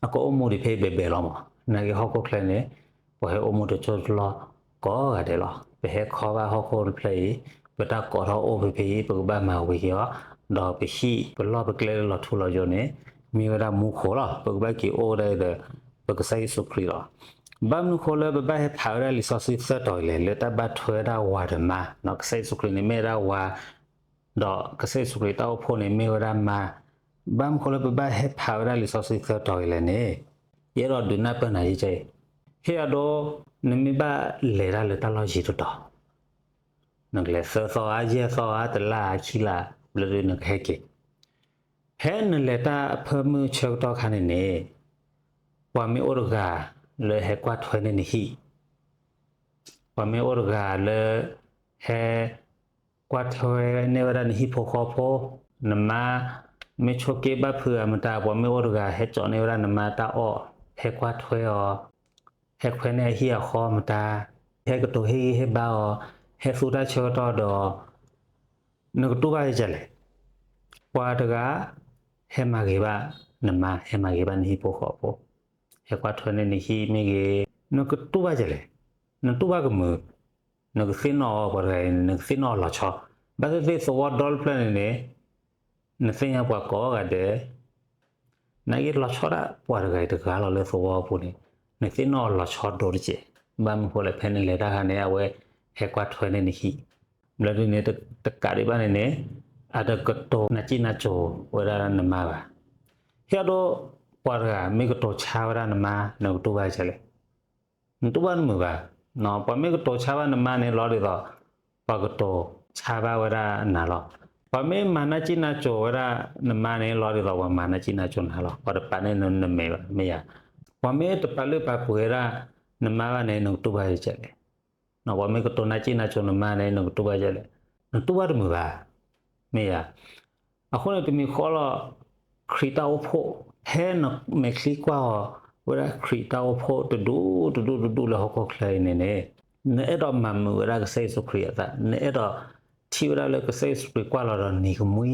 အကအိၣ်မူဒံးဖဲအံၤဘဲဘဲလီၤမး, နာ်က့ဟီၣ်ခိၣ်ချၢန့ၣ် ပှၤဟဲအိၣ်မူတစိၢ်တလီၢ် ကိးဂၤဒဲးလီၤ. ပဟဲခီဘၣ်ဟီၣ်ခိၣ်တဖျၢၣ်အံၤ, ပတၢ်ကိးထီၣ်အိၣ်ဖဲဖဲအံၤ ပကဘၣ်မၤဝံၤက့ၤအီၤ, ဒီးပဟံၣ်ပလီၢ်ပကျဲလၢလီၤထူလီၤယိာ်န့ၣ် မ့ၢ်ဝဲဒၣ်မူခိၣ်လီၤ. ပကဘၣ်က့ၤအိၣ်ဝဲဒၣ်ဒီး ပကစၢ်ယ့ၣ်ၡူးခရံာ်လီၤ. ဘၣ်မနုၤဃိလၢပဘၣ်ဟဲဖးဝဲဒၣ်လံာ်စီဆှံသၢတီၤအံၤလဲၣ်, လၢတၢ်ဘၣ်ထွဲဝဲဒၣ်ဝၤဒီးမါ, ကစၢ်ယ့ၣ်ၡူးခရံာ်န့ၣ်မ့ၢ်ဝဲဒၣ်ဝၤ ဒီးကစၢ်ယ့ၣ်ၡူးခရံာ်တၢ်အိၣ်ဖှိၣ်န့ၣ်မ့ၢ်ဝဲဒၣ်မါ, ဘၣ်မနုၤဃိလၢပဘၣ်ဟဲဖးဝဲဒၣ်လံာ်စီဆှံသၢတီၤအံၤလဲၣ်န့ၣ်, ယအဲၣ်ဒိးဒုးနၢ်ပၢၢ်နၤယကဲအံၤ, ဟ့ၣ်အဒိ, နမ့ၢ်ဘၣ်လဲၤတၢ်လၢတၢ်လီၢ်ယံၤတတီၤ, နကလဲၤသၢသီဧါ ယဲၢ်သီဧါ တလါဧါ ခံလါ, ဘျီဒုးနကဟဲက့ၤ ဖဲနလဲၤတၢ်အဖၢမုၢ်ဆၢကတီၢ်ခါန့ၣ်န့ၣ်, ပှၤမ့ၢ်အိၣ်တဂၤလၢဟဲကွၢ်ထွဲန့ၢ်နဟံၣ်, ပှၤမ့ၢ်အိၣ်တဂၤလၢ ဟဲကွၢ်ထွဲန့ၢ်ဝဲဒၣ်နဟံၣ်ဖိဃီဖိ, နမါမ့ၢ်ဆိးက့ဘၣ်ဖုးဧါမတၤ, ပှၤမ့ၢ်အိၣ်တဂၤဟဲကၠီန့ၢ်ဝဲဒၣ်နမါတၢ်အီၣ်, ဟဲကွၢ်ထွဲအီၤ, ဟဲခွဲန့ၢ်အဟံၣ်အဃီမတၤ, ဟဲကတိၤဟ့ၣ်ဂံၢ်ဟ့ၣ်ဘါအီၤ, ဟဲသူတၢ်ဆၢကတီၢ်ဒီးအီၤ, နကတူၢ်ဘၣ်ယကလဲၣ်. ပှၤတဂၤ ဟဲမၤဂ့ၤဘၣ်နမါ, ဟဲမၤဂ့ၤဘၣ်နဟံၣ်ဖိဃီဖိ, ဟဲကွၢ်ထွဲန့ၢ်နဟံၣ်မ့ၢ်ဂ့ၤ, နကတူၢ်ဘၣ်ယကလဲၣ်. နတူၢ်ဘၣ်ကမုာ်, နကသ့ၣ်နီၣ်အီၤပှၤတဂၤအံၤန့ၣ် နကသ့ၣ်နီၣ်အီၤလီၤဆီ, ဘၣ်သ့ၣ်သ့ၣ်သဝီဒီတဖျၢၣ်န့ၣ်န့ၣ်, နသ့ၣ်ညါပှၤကိးဂၤဒဲး နာ်က့လီၤဆီဒၣ်ပှၤတဂၤအံၤတဂၤလီၤလၢသဝီပူၤန့ၣ်, နသ့ၣ်နီၣ်အီၤလီၤဆီဒိၣ်တစဲး, ဘၣ်မနုၤဃိလဲၣ် ဖဲနလဲၤတၢ်ခါန့ၣ် အဝဲဟဲကွၢ်ထွဲန့ၢ်နဟံၣ်, ဘျီဒုးန့ၣ် တကးဒံးဘၣ်န့ၣ်န့ၣ်, အတကတိၤနၢ်စံၣ်နၢ်စိၤဝဲဒၣ်နမါဘၣ်. ဟ့ၣ်အဒိ, ပှၤတဂၤမ့ၢ်ကတိၤဆါဝဲဒၣ်နမါ နကတူၢ်ဘၣ်ယကလဲၣ်. နတူၢ်ဘၣ်တမုာ်ဘၣ်. ပှၤမ့ၢ်ကတိၤဆါဘၣ်နမါန့ၣ် လီၤဒ်သိး ပှၤကတိၤဆါဘၣ်ဝဲဒၣ်နၤလီၤ. ပှၤမ့ၢ်မၤနၢ်စံၣ်နၢ်စိၤဝဲဒၣ်နမါန့ၣ် လီၤဒ်သိးပှၤမၤနၢ်စံၣ်နၢ်စိၤနၤလီၤ. ပှၤတပာ်န့ၢ်နမဲာ်ဘၣ် မ့ၢ်ဧါ. ပှၤမ့ၢ်တပာ်လုၢ်ပာ်ပှ့ၤဝဲဒၣ်နမါဘၣ်န့ၣ် နကတူၢ်ဘၣ်ယကလဲၣ်. ပှၤမ့ၢ်ကတိၤနၢ်စံၣ်နၢ်စိၤနမါန့ၣ် နကတူၢ်ဘၣ်ယကလဲၣ်. နတူၢ်ဘၣ်တမုာ်ဘၣ်. မ့ၢ်ဧါ. အဃိန့ၣ်တမံၤဃီလီၤ, ခရံာ်တၢ်အိၣ်ဖှိၣ်, ဖဲနမဲာ်ချံကွၢ်အီၤ ဝဲဒၣ်ခရံာ်တၢ်အိၣ်ဖှိၣ်တဒူၣ်တဒူၣ်တဒူၣ်လၢဟီၣ်ခိၣ်ချၢအံၤန့ၣ်န့ၣ်, နအဲၣ်ဒိးမၤမုာ်ဝဲဒၣ်ကစၢ်ယ့ၣ်ၡူးခရံာ်အသး, နအဲၣ်ဒိးထံၣ်ဝဲဒၣ်လၢကစၢ်ယ့ၣ်ၡူးခရံာ်ကွၢ်လီၤဒီးနံၤကမှံ,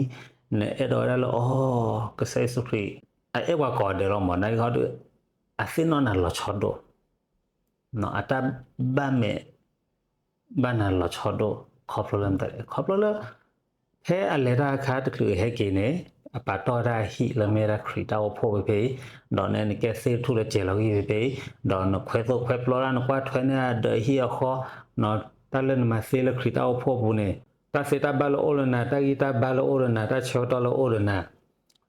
နအဲၣ်ဒိးဝဲဒၣ်လၢအီၤ, ကစၢ်ယ့ၣ်ၡူးခရံာ် အအဲၣ်ပှၤကိးဂၤဒဲးလီၤမး, နာ်က့ဟီဒီး အသ့ၣ်နီၣ်နၤလီၤဆီဒိၣ် အတၢ်ဘၣ်မဲာ်ဘၣ်နၤလီၤဆီဒိၣ် ခီဖျိလၢမတၤလဲၣ်, ခီဖျိလၢ ဖဲအလဲၤတၢ်အခါတချုးဟဲက့ၤန့ၣ် အပာ်တီၢ်ဝဲဒၣ်အဟံၣ်လၢမ့ၢ်ဝဲဒၣ်ခရံာ်တၢ်အိၣ်ဖှိၣ်ဖဲဖဲအံၤ, ဒီးနအဲၣ်နကဲသ့ၣ်ထူၣ်လၢစဲၤလီၤဂံၢ်ဖဲဖဲအံၤ, ဒီးနခွဲသိၣ်ခွဲပျီဒၣ် နကွၢ်ထွဲန့ၢ်အဒီးဟံၣ်အဃီ, တၢ်လၢနမၤသ့လၢခရံာ်တၢ်အိၣ်ဖှိၣ်အပူၤန့ၣ်, တၢ်သ့တၢ်ဘၣ်လၢအိၣ်ဒီးနၤ, တၢ်ဂံၢ်တၢ်ဘါလၢအိၣ်ဒီးနၤ, တၢ်ဆၢကတီၢ်လၢအိၣ်ဒီးနၤ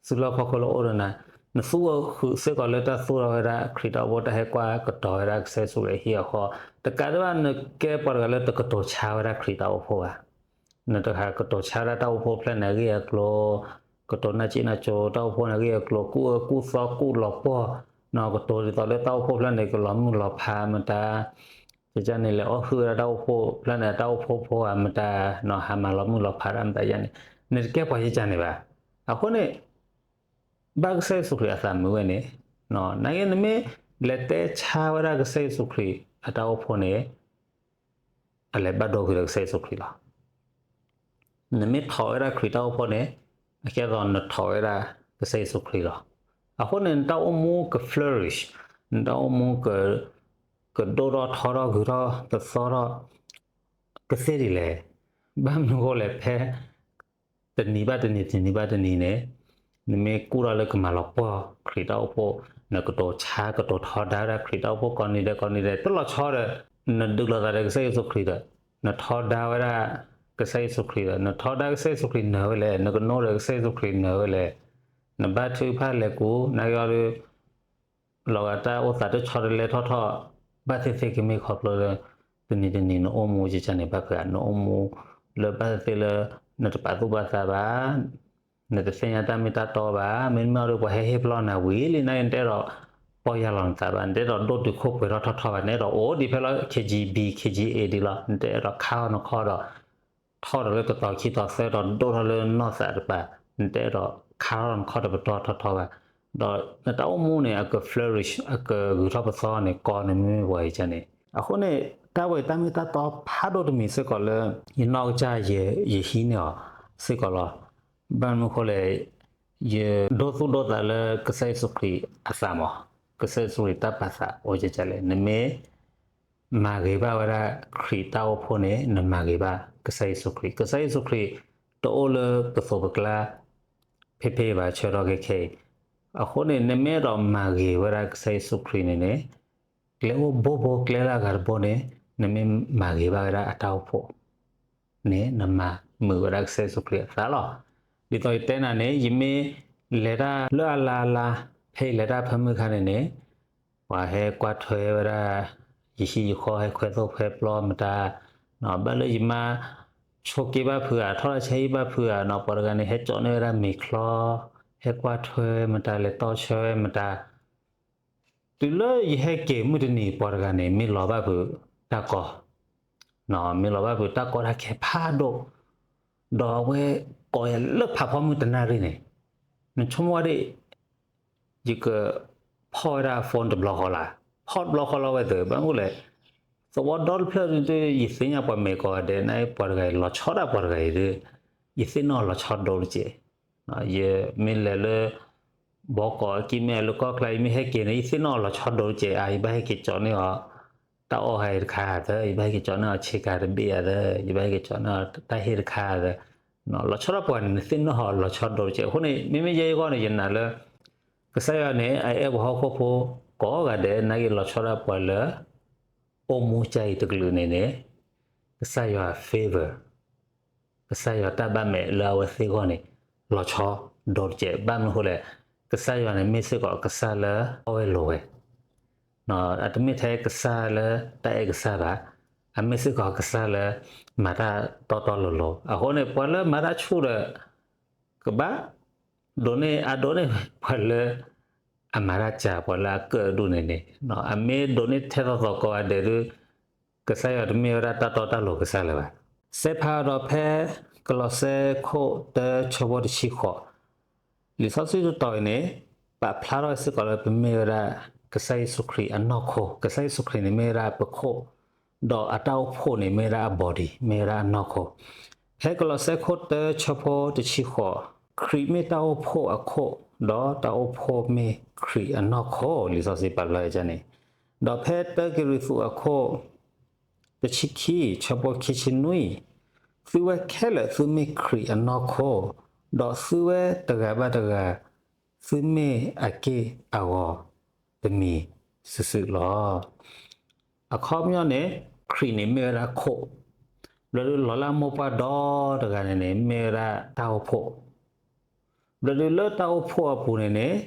သုးလီၢ်ခီၣ်ခိၣ်လၢအိၣ်ဒီးနၤ, နသူအီၤဃုာ်စ့ၢ်ကီးလၢတၢ်သူၣ်ထီၣ်ဝဲဒၣ်ခရံာ်တၢ်အိၣ်ဖှိၣ်တၢ်ဟဲကွၢ်ကတီၤဝဲဒၣ်ကစၢ်ယ့ၣ်ၡူးခရံာ်အဟံၣ်အဃီ, တကးဒံးဘၣ်နကဲပှၤတဂၤလၢတကတိၤဆါဝဲဒၣ်ခရံာ်တၢ်အိၣ်ဖှိၣ်ဘၣ်. နတဟးကတိၤဆါဝဲဒၣ်တၢ်အိၣ်ဖှိၣ်ဖျၢၣ်န့ၣ်အဂ့ၢ်အကျိၤ, ကတိၤနၢ်စံၣ်နၢ်စိၤတၢ်အိၣ်ဖှိၣ်န့ၣ်အဂ့ၢ်အကျိၤ, ကူၣ်အၢကူၣ်သီကူၣ်လီၤပှီၢ်, ကတိၤဒ်သိးလၢတၢ်အိၣ်ဖှိၣ်ဖျၢၣ်န့ၣ် ကလီၤမုၢ်လီၤဖးမတၤ ကန့ၣ်လဲၤအီၣ်ဟုၣ်ဝဲဒၣ်တၢ်အိၣ်ဖှိၣ်ဖျၢၣ်န့ၣ် တၢ်အိၣ်ဖှိၣ်ဖိဧါမတၤ, ဟးမၤလီၤမုၢ်လီၤဖးဒၣ်မတၤယါန့ၣ်, နတကဲပှၤယကန့ၣ်ဘၣ်. အဃိန့ၣ် ဘၣ်ကစၢ်ယ့ၣ်ၡူးခရံာ်အသးမုာ်ဝဲန့ၣ်, နာ်က့ နမ့ၢ်လဲၤတဲဆါဝဲဒၣ်ကစၢ်ယ့ၣ်ၡူးခရံာ်အတၢ်အိၣ်ဖှိၣ်န့ၣ် အလဲၤဘၣ်ဒိကွံာ်ဒီးကစၢ်ယ့ၣ်ၡူးခရံာ်လီၤ. နမ့ၢ်ထိးဝဲဒၣ်ခရံာ်တၢ်အိၣ်ဖှိၣ်န့ၣ် အကဲသိးနထိးဝဲဒၣ်ကစၢ်ယ့ၣ်ၡူးခရံာ်လီၤ. အဃိန့ၣ် နတၢ်အိၣ်မူက flourish, နတၢ်အိၣ်မူ ကဒိၣ်ထီၣ်ထီထီၣ်ဂုၤထီၣ်ပသီထီၣ် ကသ့ဒ်လဲၣ်. ဘၣ်မနုၤအဃိလဲၣ် ဖဲ တနံၤဘၣ်တနံၤ တနံၤဘၣ်တနံၤန့ၣ် နမ့ၢ်ကူၣ်ထီၣ်လၢကမၤလီၤပှီၢ်ခရံာ်တၢ်အိၣ်ဖှိၣ်, နကတိၤဆါကတိၤထီဒါဝဲဒၣ်ခရံာ်တၢ်အိၣ်ဖှိၣ်ကိးနံၤဒဲးကိးနံၤဒဲး တလီၤဆီဒီး နဒုးလိာ်သးဒီးကစၢ်ယ့ၣ်ၡူးခရံာ်ဒီး နထီဒါဝဲဒၣ်ကစၢ်ယ့ၣ်ၡူးခရံာ်ဒီး နထီဒါကစၢ်ယ့ၣ်ၡူးခရံာ်နၢၤဝဲလဲၣ်, နကနိဒီးကစၢ်ယ့ၣ်ၡူးခရံာ်နၢၤဝဲလဲၣ်, နဘါထုကဖၣ်လဲၤကူ နာ်က့အီၤဒီး လီၤဂာ်တၢ်အိၣ်သးတဆီတလဲထီၣ်ထီၣ် ဘၣ်သ့ၣ်သ့ၣ်ကမ့ၢ်ခီဖျိလၢ တနံၤတနံၤနအိၣ်မူကကန့ၣ် ဘၣ်ဖုးဧါ, နအိၣ်မူလၢဘၣ်သ့ၣ်သ့ၣ်လၢ နတပာ်သူၣ်ပာ်သးဘၣ်, နတသ့ၣ်ညါတၢ်မ့ၢ်တၢ်တီဘၣ်, မ့တမ့ၢ်အီၤဒီး ပှၤဟဲဟ့ၣ်ပလီၢ်နၤဝံၤလံ နာ်က့နတအဲၣ်ဒိး ပီၢ်ယၢ်လီၤနသးဘၣ်, နတအဲၣ်ဒိးဒိၣ်တုာ်ခိၣ်ပှဲၤထီၣ်ထီထီဘၣ်, နအဲၣ်ဒိးအိၣ်ဒံးဖဲလၢ K G B K G A ဒံးလီၤ, နတအဲၣ်ဒိးခါထီၣ်နခီၣ်ဒီး ထီၣ်ဒီးလၢတတီၤခံတီၤသၢတီၤ ဒိၣ်ထီၣ်လၢနီၢ်သးတပၤ, နတအဲၣ်ဒိးခါထီၣ်နခီၣ်တပတီၢ်ထီထီဘၣ်, ဒီးနတၢ်အိၣ်မူန့ၣ် အက flourish အကဂုၤထီၣ်ပသီန့ၣ် ကီနမ့ၢ်ပှၤအံၤကန့ၣ်, အဃိန့ၣ် တၢ်ဝဲတၢ်မ့ၢ်တၢ်တီဖးဒိၣ်တမံၤစ့ၢ်ကီးလၢ ယနီၢ်ကစၢ်ယဟံးန့ၢ်အီၤစ့ၢ်ကီးလီၤ. ဘၣ်မနုၤအဃိလဲၣ်, ယဒိသူၣ်ဒိသးလၢကစၢ်ယ့ၣ်ၡူးခရံာ်အသးမး, ကစၢ်ယ့ၣ်ၡူးခရံာ်တၢ်ပာ်သးအိၣ်ကကလဲၣ်, နမ့ၢ် မၤဂ့ၤဘၣ်ဝဲဒၣ်ခရံာ်တၢ်အိၣ်ဖှိၣ်န့ၣ် နမၤဂ့ၤဘၣ်ကစၢ်ယ့ၣ်ၡူးခရံာ်, ကစၢ်ယ့ၣ်ၡူးခရံာ်တအိၣ်လၢပသိးပကျါ ဖဲဖဲဘၣ်ဆၢထီၣ်ခဲခဲအံၤ, အဃိန့ၣ် နမ့ၢ်အဲၣ်ဒိးမၤဂ့ၤဝဲဒၣ်ကစၢ်ယ့ၣ်ၡူးခရံာ်န့ၣ်န့ၣ် ကျဲအိၣ်ဘိဘိကျဲလၢအဂၤတဘိန့ၣ် နမ့ၢ်မၤဂ့ၤဘၣ်ဝဲဒၣ်အတၢ်အိၣ်ဖှိၣ်န့ၣ် နမၤမုာ်ဝဲဒၣ်ကစၢ်ယ့ၣ်ၡူးခရံာ်အသးလီၤ. ဒ်သိးယတဲနၤန့ၣ် ယမ့ၢ်လဲၤတၢ်လၢအလါအလါ ဖဲယလဲၤတၢ်ဖၢမုၢ်ခါန့ၣ်န့ၣ် ပှၤဟဲကွၢ်ထွဲဝဲဒၣ် ယဟံၣ်ယဃီ ဟဲခွဲသိၣ်ခွဲပျီမတၤ, ဘၣ်လၢယမါဆိးက့ဘၣ်ဖုးဧါ ထီၣ်တၢ်ဆါဟံၣ်ဘၣ်ဖုးဧါနီၤ ပှၤတဂၤန့ၣ် ဟဲကၠီန့ၢ်ဝဲဒၣ်မ့ၤချီ, ဟဲကွၢ်ထွဲမတၤ လဲၤတီဆၢဝဲမတၤ တုၤလၢယဟဲက့ၤမုၢ်တနံၤ ပှၤတဂၤန့ၣ် မ့ၢ်လီၤဘၣ်ဖုးတၢ်ကီ, မ့ၢ်လီၤဘၣ်ဖုးတၢ်ကီတၢ်ခဲဖးဒိၣ်, ဒီးအဝဲကိးယၤလၢဖးဖီမုၢ်တနၣ်ရံၣ်န့ၣ်, နဆိကမိၣ်ဝဲဒၣ် ယကဖီၣ်ဝဲဒၣ် phone တဘျီဃီလၢ်, ဖီၣ်တဘျီဃီလီၤဝဲသ့ၣ် ဘၣ်မနုၤလဲၣ်, သဝီဒီတဖျၢၣ်ဒုး ယသ့ၣ်ညါပှၤမဲာ်ကိးဂၤဒဲး နပှၤတဂၤအံၤ လီၤဆီဒၣ်ပှၤတဂၤအံၤဒီး ယသ့ၣ်နီၣ်လီၤဆီဒိၣ်တက့ၢ်. ယမ့ၢ်လဲၤလၢ ဘီကီးအကံၢ်မ့ၢ်လၢကီၢ်ချၢ ယမ့ၢ်ဟဲက့ၤန့ၣ် ယသ့ၣ်နီၣ်လီၤဆီဒိၣ်တက့ၢ် အါ ယဘၣ်ဟဲက့ၤကၠီန့ၢ်အီၤ တၢ်အီၣ်ဟဲတခါဧါသၢ, ယဘၣ်ဟဲက့ၤကၠီန့ၢ်အီၤဆ့ကၤတဘ့ၣ်ဧါသၢ, ယဘၣ်ဟဲက့ၤကၠီန့ၢ်အီၤတၢ်ဟ့ၣ်တခါဧါသၢ, လီၤဆီဒၣ်ပှၤန့ၣ် နသ့ၣ်နီၣ်လီၤဆီဒိၣ်တက့ၢ်. အဃိန့ၣ် မ့မ့ၢ်ယဲအဂီၢ်န့ၣ် ယနာ်လၢ ကစၢ်ယွၤန့ၣ် အအဲၣ်ပှၤဟီၣ်ခိၣ်ဖိကိးဂၤဒဲး နာ်က့လီၤဆီဒၣ်ပှၤလၢ အိၣ်မူကစၢ်အံၤတကလုာ်န့ၣ်န့ၣ် ကစၢ်ယွၤ favor ကစၢ်ယွၤတၢ်ဘၣ်မဲာ်လၢအဝဲသ့ၣ်အဂီၢ်န့ၣ် လီၤဆီဒိၣ်တက့ၢ်. ဘၣ်မနုၤအဃိလဲၣ်, ကစၢ်ယွၤန့ၣ်မ့ၢ်စ့ၢ်ကီးကစၢ်လၢအဝဲလိၤဝဲ, အတမ့ၢ်ထဲကစၢ်လၢတၢ်အဲၣ်ကစၢ်ဘၣ်, အမ့ၢ်စ့ၢ်ကီးကစၢ်လၢမၤတၢ်တီတီလိၤလိၤ. အဃိန့ၣ် ပှၤလၢမၤတၢ်ဆူၣ်ဒီး ကဘၣ်ဒိးန့ၢ်အဒိးန့ၢ် ပှၤလၢ အမၤတၢ်စှၤ ပှၤလၢအကၢၣ်အဒူၣ်န့ၣ်န့ၣ် အမ့ၢ်ဒိးန့ၢ်ထဲသိးသိးကိးဂၤဒဲးဒီး ကစၢ်ယွၤတမ့ၢ်ဝဲဒၣ်တၢ်တီတၢ်လိၤကစၢ်လၢၤဘၣ်. စဲးဖးဒီးဖဲ ကလီးစဲခိၣ်တၢဆၢဖိတဆံဃိး, လံာ်စီဆှံတတီၤအံၤန့ၣ် ပာ်ဖျါထီၣ်စ့ၢ်ကီးလၢပမ့ၢ်ဝဲဒၣ် ကစၢ်ယ့ၣ်ၡူးခရံာ်အနီၢ်ခိ, ကစၢ်ယ့ၣ်ၡူးခရံာ်န့ၣ်မ့ၢ်ဝဲဒၣ်ပခိၣ် ဒီးအတၢ်အိၣ်ဖှိၣ်န့ၣ်မ့ၢ်ဝဲဒၣ်အ body မ့ၢ်ဝဲဒၣ်အနီၢ်ခိ. ဖဲကလီးစဲခိၣ်တၢဆၢဖိတဆံဃိး, ခရံာ်မ့ၢ်တၢ်အိၣ်ဖှိၣ်အခိၣ်, ဒီးတၢ်အိၣ်ဖှိၣ်မ့ၢ်ခရံာ်အနီၢ်ခိ, လံာ်စီဆှံပာ်ဖျါဝဲန့ၣ်. ဒီးဖဲတၢကရံၣ်သူးအခိၣ် တဆံခံ ဆၢဖိခံဆံနွံ, သုဝဲခဲလၢာ်သုမ့ၢ်ခရံာ်အနီၢ်ခိ, ဒီးသုဝဲတဂၤဘၣ်တဂၤ သုမ့ၢ်အက့ၢ်အဂီၤတမံၤစုာ်စုာ်လီၤ. အခီပညီန့ၣ် ခရံာ်န့ၣ်မ့ၢ်ဝဲဒၣ်ခိၣ်, ဘျီဒုးလီၤလၢအမိၢ်ပှၢ်ဒီတဂၤန့ၣ်န့ၣ် မ့ၢ်ဝဲဒၣ်တၢ်အိၣ်ဖှိၣ်, ဘျီဒုးလၢတၢ်အိၣ်ဖှိၣ်အပူၤန့ၣ်န့ၣ်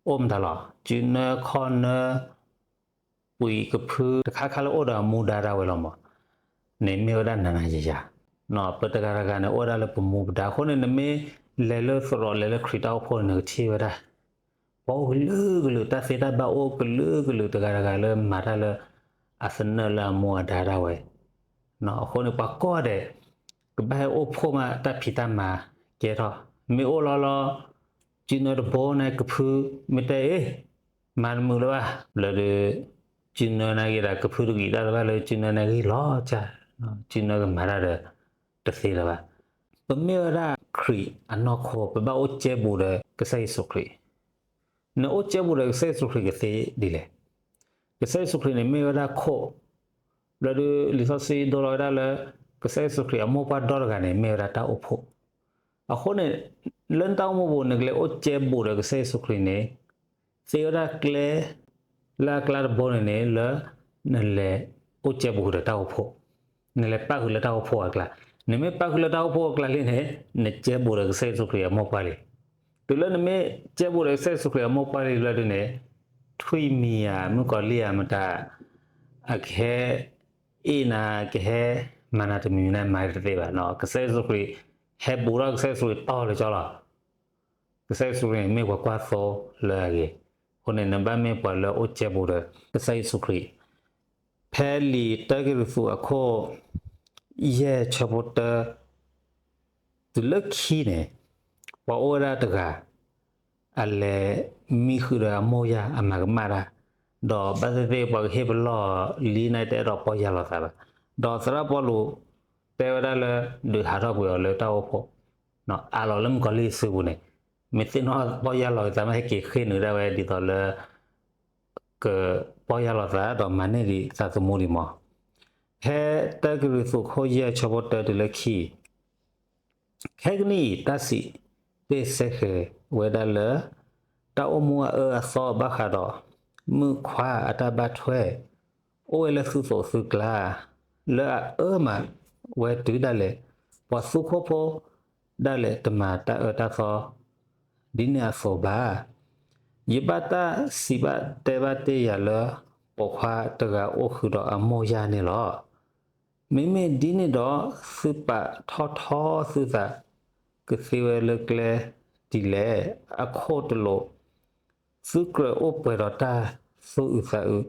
အိၣ်မတၤလီၤ, စုနၢခီၣ်နၢ ပှံာ်ကဖု တခါခါလၢအိၣ်ဒီးအမူဒါဒၣ်ဝဲလီၤမး, န့ၣ်မ့ၢ်ဝဲဒၣ်နၤနၤယၤယၤ, ပတဂၤတဂၤန့ၣ်အိၣ်ဝဲဒၣ်လၢပမူပဒါ, အဃိန့ၣ် နမ့ၢ်လဲၤလၢသရိာ်လဲၤလၢခရံာ်တၢ်အိၣ်ဖှိၣ်န့ၣ် နကထံၣ်ဝဲဒၣ် ပှၤအိၣ်ကလုာ်ကလုာ် တၢ်သ့တၢ်ဘၣ်အိၣ်ကလုာ်ကလုာ် တဂၤတဂၤလၢမၤတၢ်လၢ အသနၢၣ်လၢအမူအဒါဒၣ်ဝဲ, အဃိန့ၣ် ပှၤကိးဂၤဒဲး ကဘၣ်ဟဲအိၣ်ဖှိၣ်မးတၢ်ဖံးတၢ်မၤကဲထီၣ်, မ့ၢ်အိၣ်လီၤလီၤ စုနၢတဘိန့ၣ်ကဖု မ့ၢ်တဲအ့ၣ် မၤတမုာ်လၢၤဘၣ်, ဘျီဒီး စုနၢန့ၣ်ဂ့ၤဒၣ် ကဖုတဂံၢ်တၢ်လၢၤဘၣ်လၢစုနၢန့ၣ်ဂ့ၤလီၤကၢ်, စုနၢကမၤတၢ်ဒီးတသ့လၢၤဘၣ်. ပမ့ၢ်ဝဲဒၣ်ခရံာ်အနီၢ်ခိ ပဘၣ်အိၣ်ကဲဘူးဒီးကစၢ်ယ့ၣ်ၡူးခရံာ်, နအိၣ်ကဲဘူးဒီးကစၢ်ယ့ၣ်ၡူးခရံာ်ကသ့ဒ်လဲၣ်. ကစၢ်ယ့ၣ်ၡူးခရံာ်န့ၣ်မ့ၢ်ဝဲဒၣ်ခိၣ်, ဘျီဒီးလံာ်စီဆှံဒိလီၤဝဲဒၣ်လၢ ကစၢ်ယ့ၣ်ၡူးခရံာ်အမိၢ်ပှၢ်ဒီတဂၤန့ၣ် မ့ၢ်ဝဲဒၣ်တၢ်အိၣ်ဖှိၣ်, အဃိန့ၣ် လၢနတၢ်အိၣ်မူပူၤ နကလဲၤအိၣ်ကဲဘူးဒီးကစၢ်ယ့ၣ်ၡူးခရံာ်န့ၣ် သ့ဝဲဒၣ်ကျဲ လၢအကျါတဘိန့ၣ်န့ၣ် လၢနလဲၤအိၣ်ကဲဘူးဃုာ်ဒီးတၢ်အိၣ်ဖှိၣ်, နလဲၤပၣ်ဃုာ်လၢတၢ်အိၣ်ဖှိၣ်အကျါ, နမ့ၢ်ပၣ်ဃုာ်လၢတၢ်အိၣ်ဖှိၣ်အကျါလံန့ၣ် နကဲဘူးဒီးကစၢ်ယ့ၣ်ၡူးခရံာ်အမိၢ်ပှၢ်လံ. တုၤလၢနမ့ၢ်ကဲဘူးဒီးကစၢ်ယ့ၣ်ၡူးခရံာ်အမိၢ်ပှၢ်လံလၢဒုန့ၣ် ထွံၣ်မံၤဧါ မုၣ်ကီၤလံၢ်ဧါ မတၤ အကဟဲ အ့ၣ်နၤ ကဟဲမၤနၤတမံၤမံၤန့ၣ် မၤတသ့ဘၣ်. ကစၢ်ယ့ၣ်ၡူးခရံာ် ဟဲဘူးထီၣ် ကစၢ်ယ့ၣ်ၡူးခရံာ်တီၢ်လၢကၠီလီၤ. ကစၢ်ယ့ၣ်ၡူးခရံာ်မ့ၢ်ပှၤကွၢ်သိလၢအဂ့ၤ, အဃိန့ၣ် နဘၣ်မ့ၢ်ပှၤလၢအိၣ်ကဲဘူးဒီး ကစၢ်ယ့ၣ်ၡူးခရံာ်. ဖဲလံာ်တၢကရံၣ်သူးအခိၣ် ယဲၢ်ဆၢဖိတၢ တုၤလၢခံန့ၣ် ပှၤအိၣ်ဝဲဒၣ်တဂၤ အလဲၤမံဃုာ်ဒီးအမိၢ်ယၢ်အမၤကမၣ်တၢ်, ဒီးဘၣ်သ့ၣ်သ့ၣ်ပှၤကဟ့ၣ်ပလီၢ်လံန့ၣ် တအဲၣ်ဒိးပီၢ်ယၢ်လီၤသးဘၣ်. ဒီးသရၣ်ပီလူး တဲဝဲဒၣ်လၢ ဒုးဟးထီၣ်ကွံာ်အီၤလၢတၢ်အိၣ်ဖှိၣ်, အးလီၤလၢမုၣ်ကီၤလံၢ်စုပူၤန့ၣ်, မ့ၢ်သ့ၣ်နီၣ်ပီၢ်ယၢ်လီၤက့ၤသးမ့ၢ် ဟဲက့ၤဃ့ၢ်နုာ်ဒၣ်ဝဲဒ်သိးလၢ ကပီၢ်ယၢ်လီၤသး ဒီးမၤန့ၢ်ဒံးသးသမူဒံးမး. ဖဲတၢကရံၣ်သူးခိၣ်ယဲၢ်ဆၢဖိတၢတုၤလၢခံ ခဲကနံၣ်အံၤ တၢ်စံးတ့ၢ်စဲဃဲၤဝဲဒၣ်လၢ တၢ်အိၣ်မူအအၢအသီဘၣ်ဃးဒီး မုၣ်ခွါအတၢ်ဘၣ်ထွဲ အိၣ်ဝဲလၢသုသိးသုကျါ လၢအအၢမးဝဲတုၤဒၣ်လဲာ် ပှၤသူခိၣ်ဖိဒၣ်လဲာ်တမၤတၢ်အၢတၢ်သီ ဒ်န့ၣ်အသိးဘၣ်. ယဘၣ်တၢ်စံးဘၣ်တဲဘၣ်တ့ၢ်ယၤလၢ ပိာ်ခွါတဂၤအိၣ်ဃုာ်ဒီးအမိၢ်ယၢ်န့ၣ်လီၤ. မ့မ့ၢ်ဒ်န့ၣ်ဒီး သုပာ်ထီၣ်ထီသုသး ကသ့ဝဲလၢကျဲဒ်လဲၣ်. အခိၣ်တလိာ် သုကြၢးအိၣ်ပှဲၤဒီးတၢ်သူၣ်အုးသးအုး,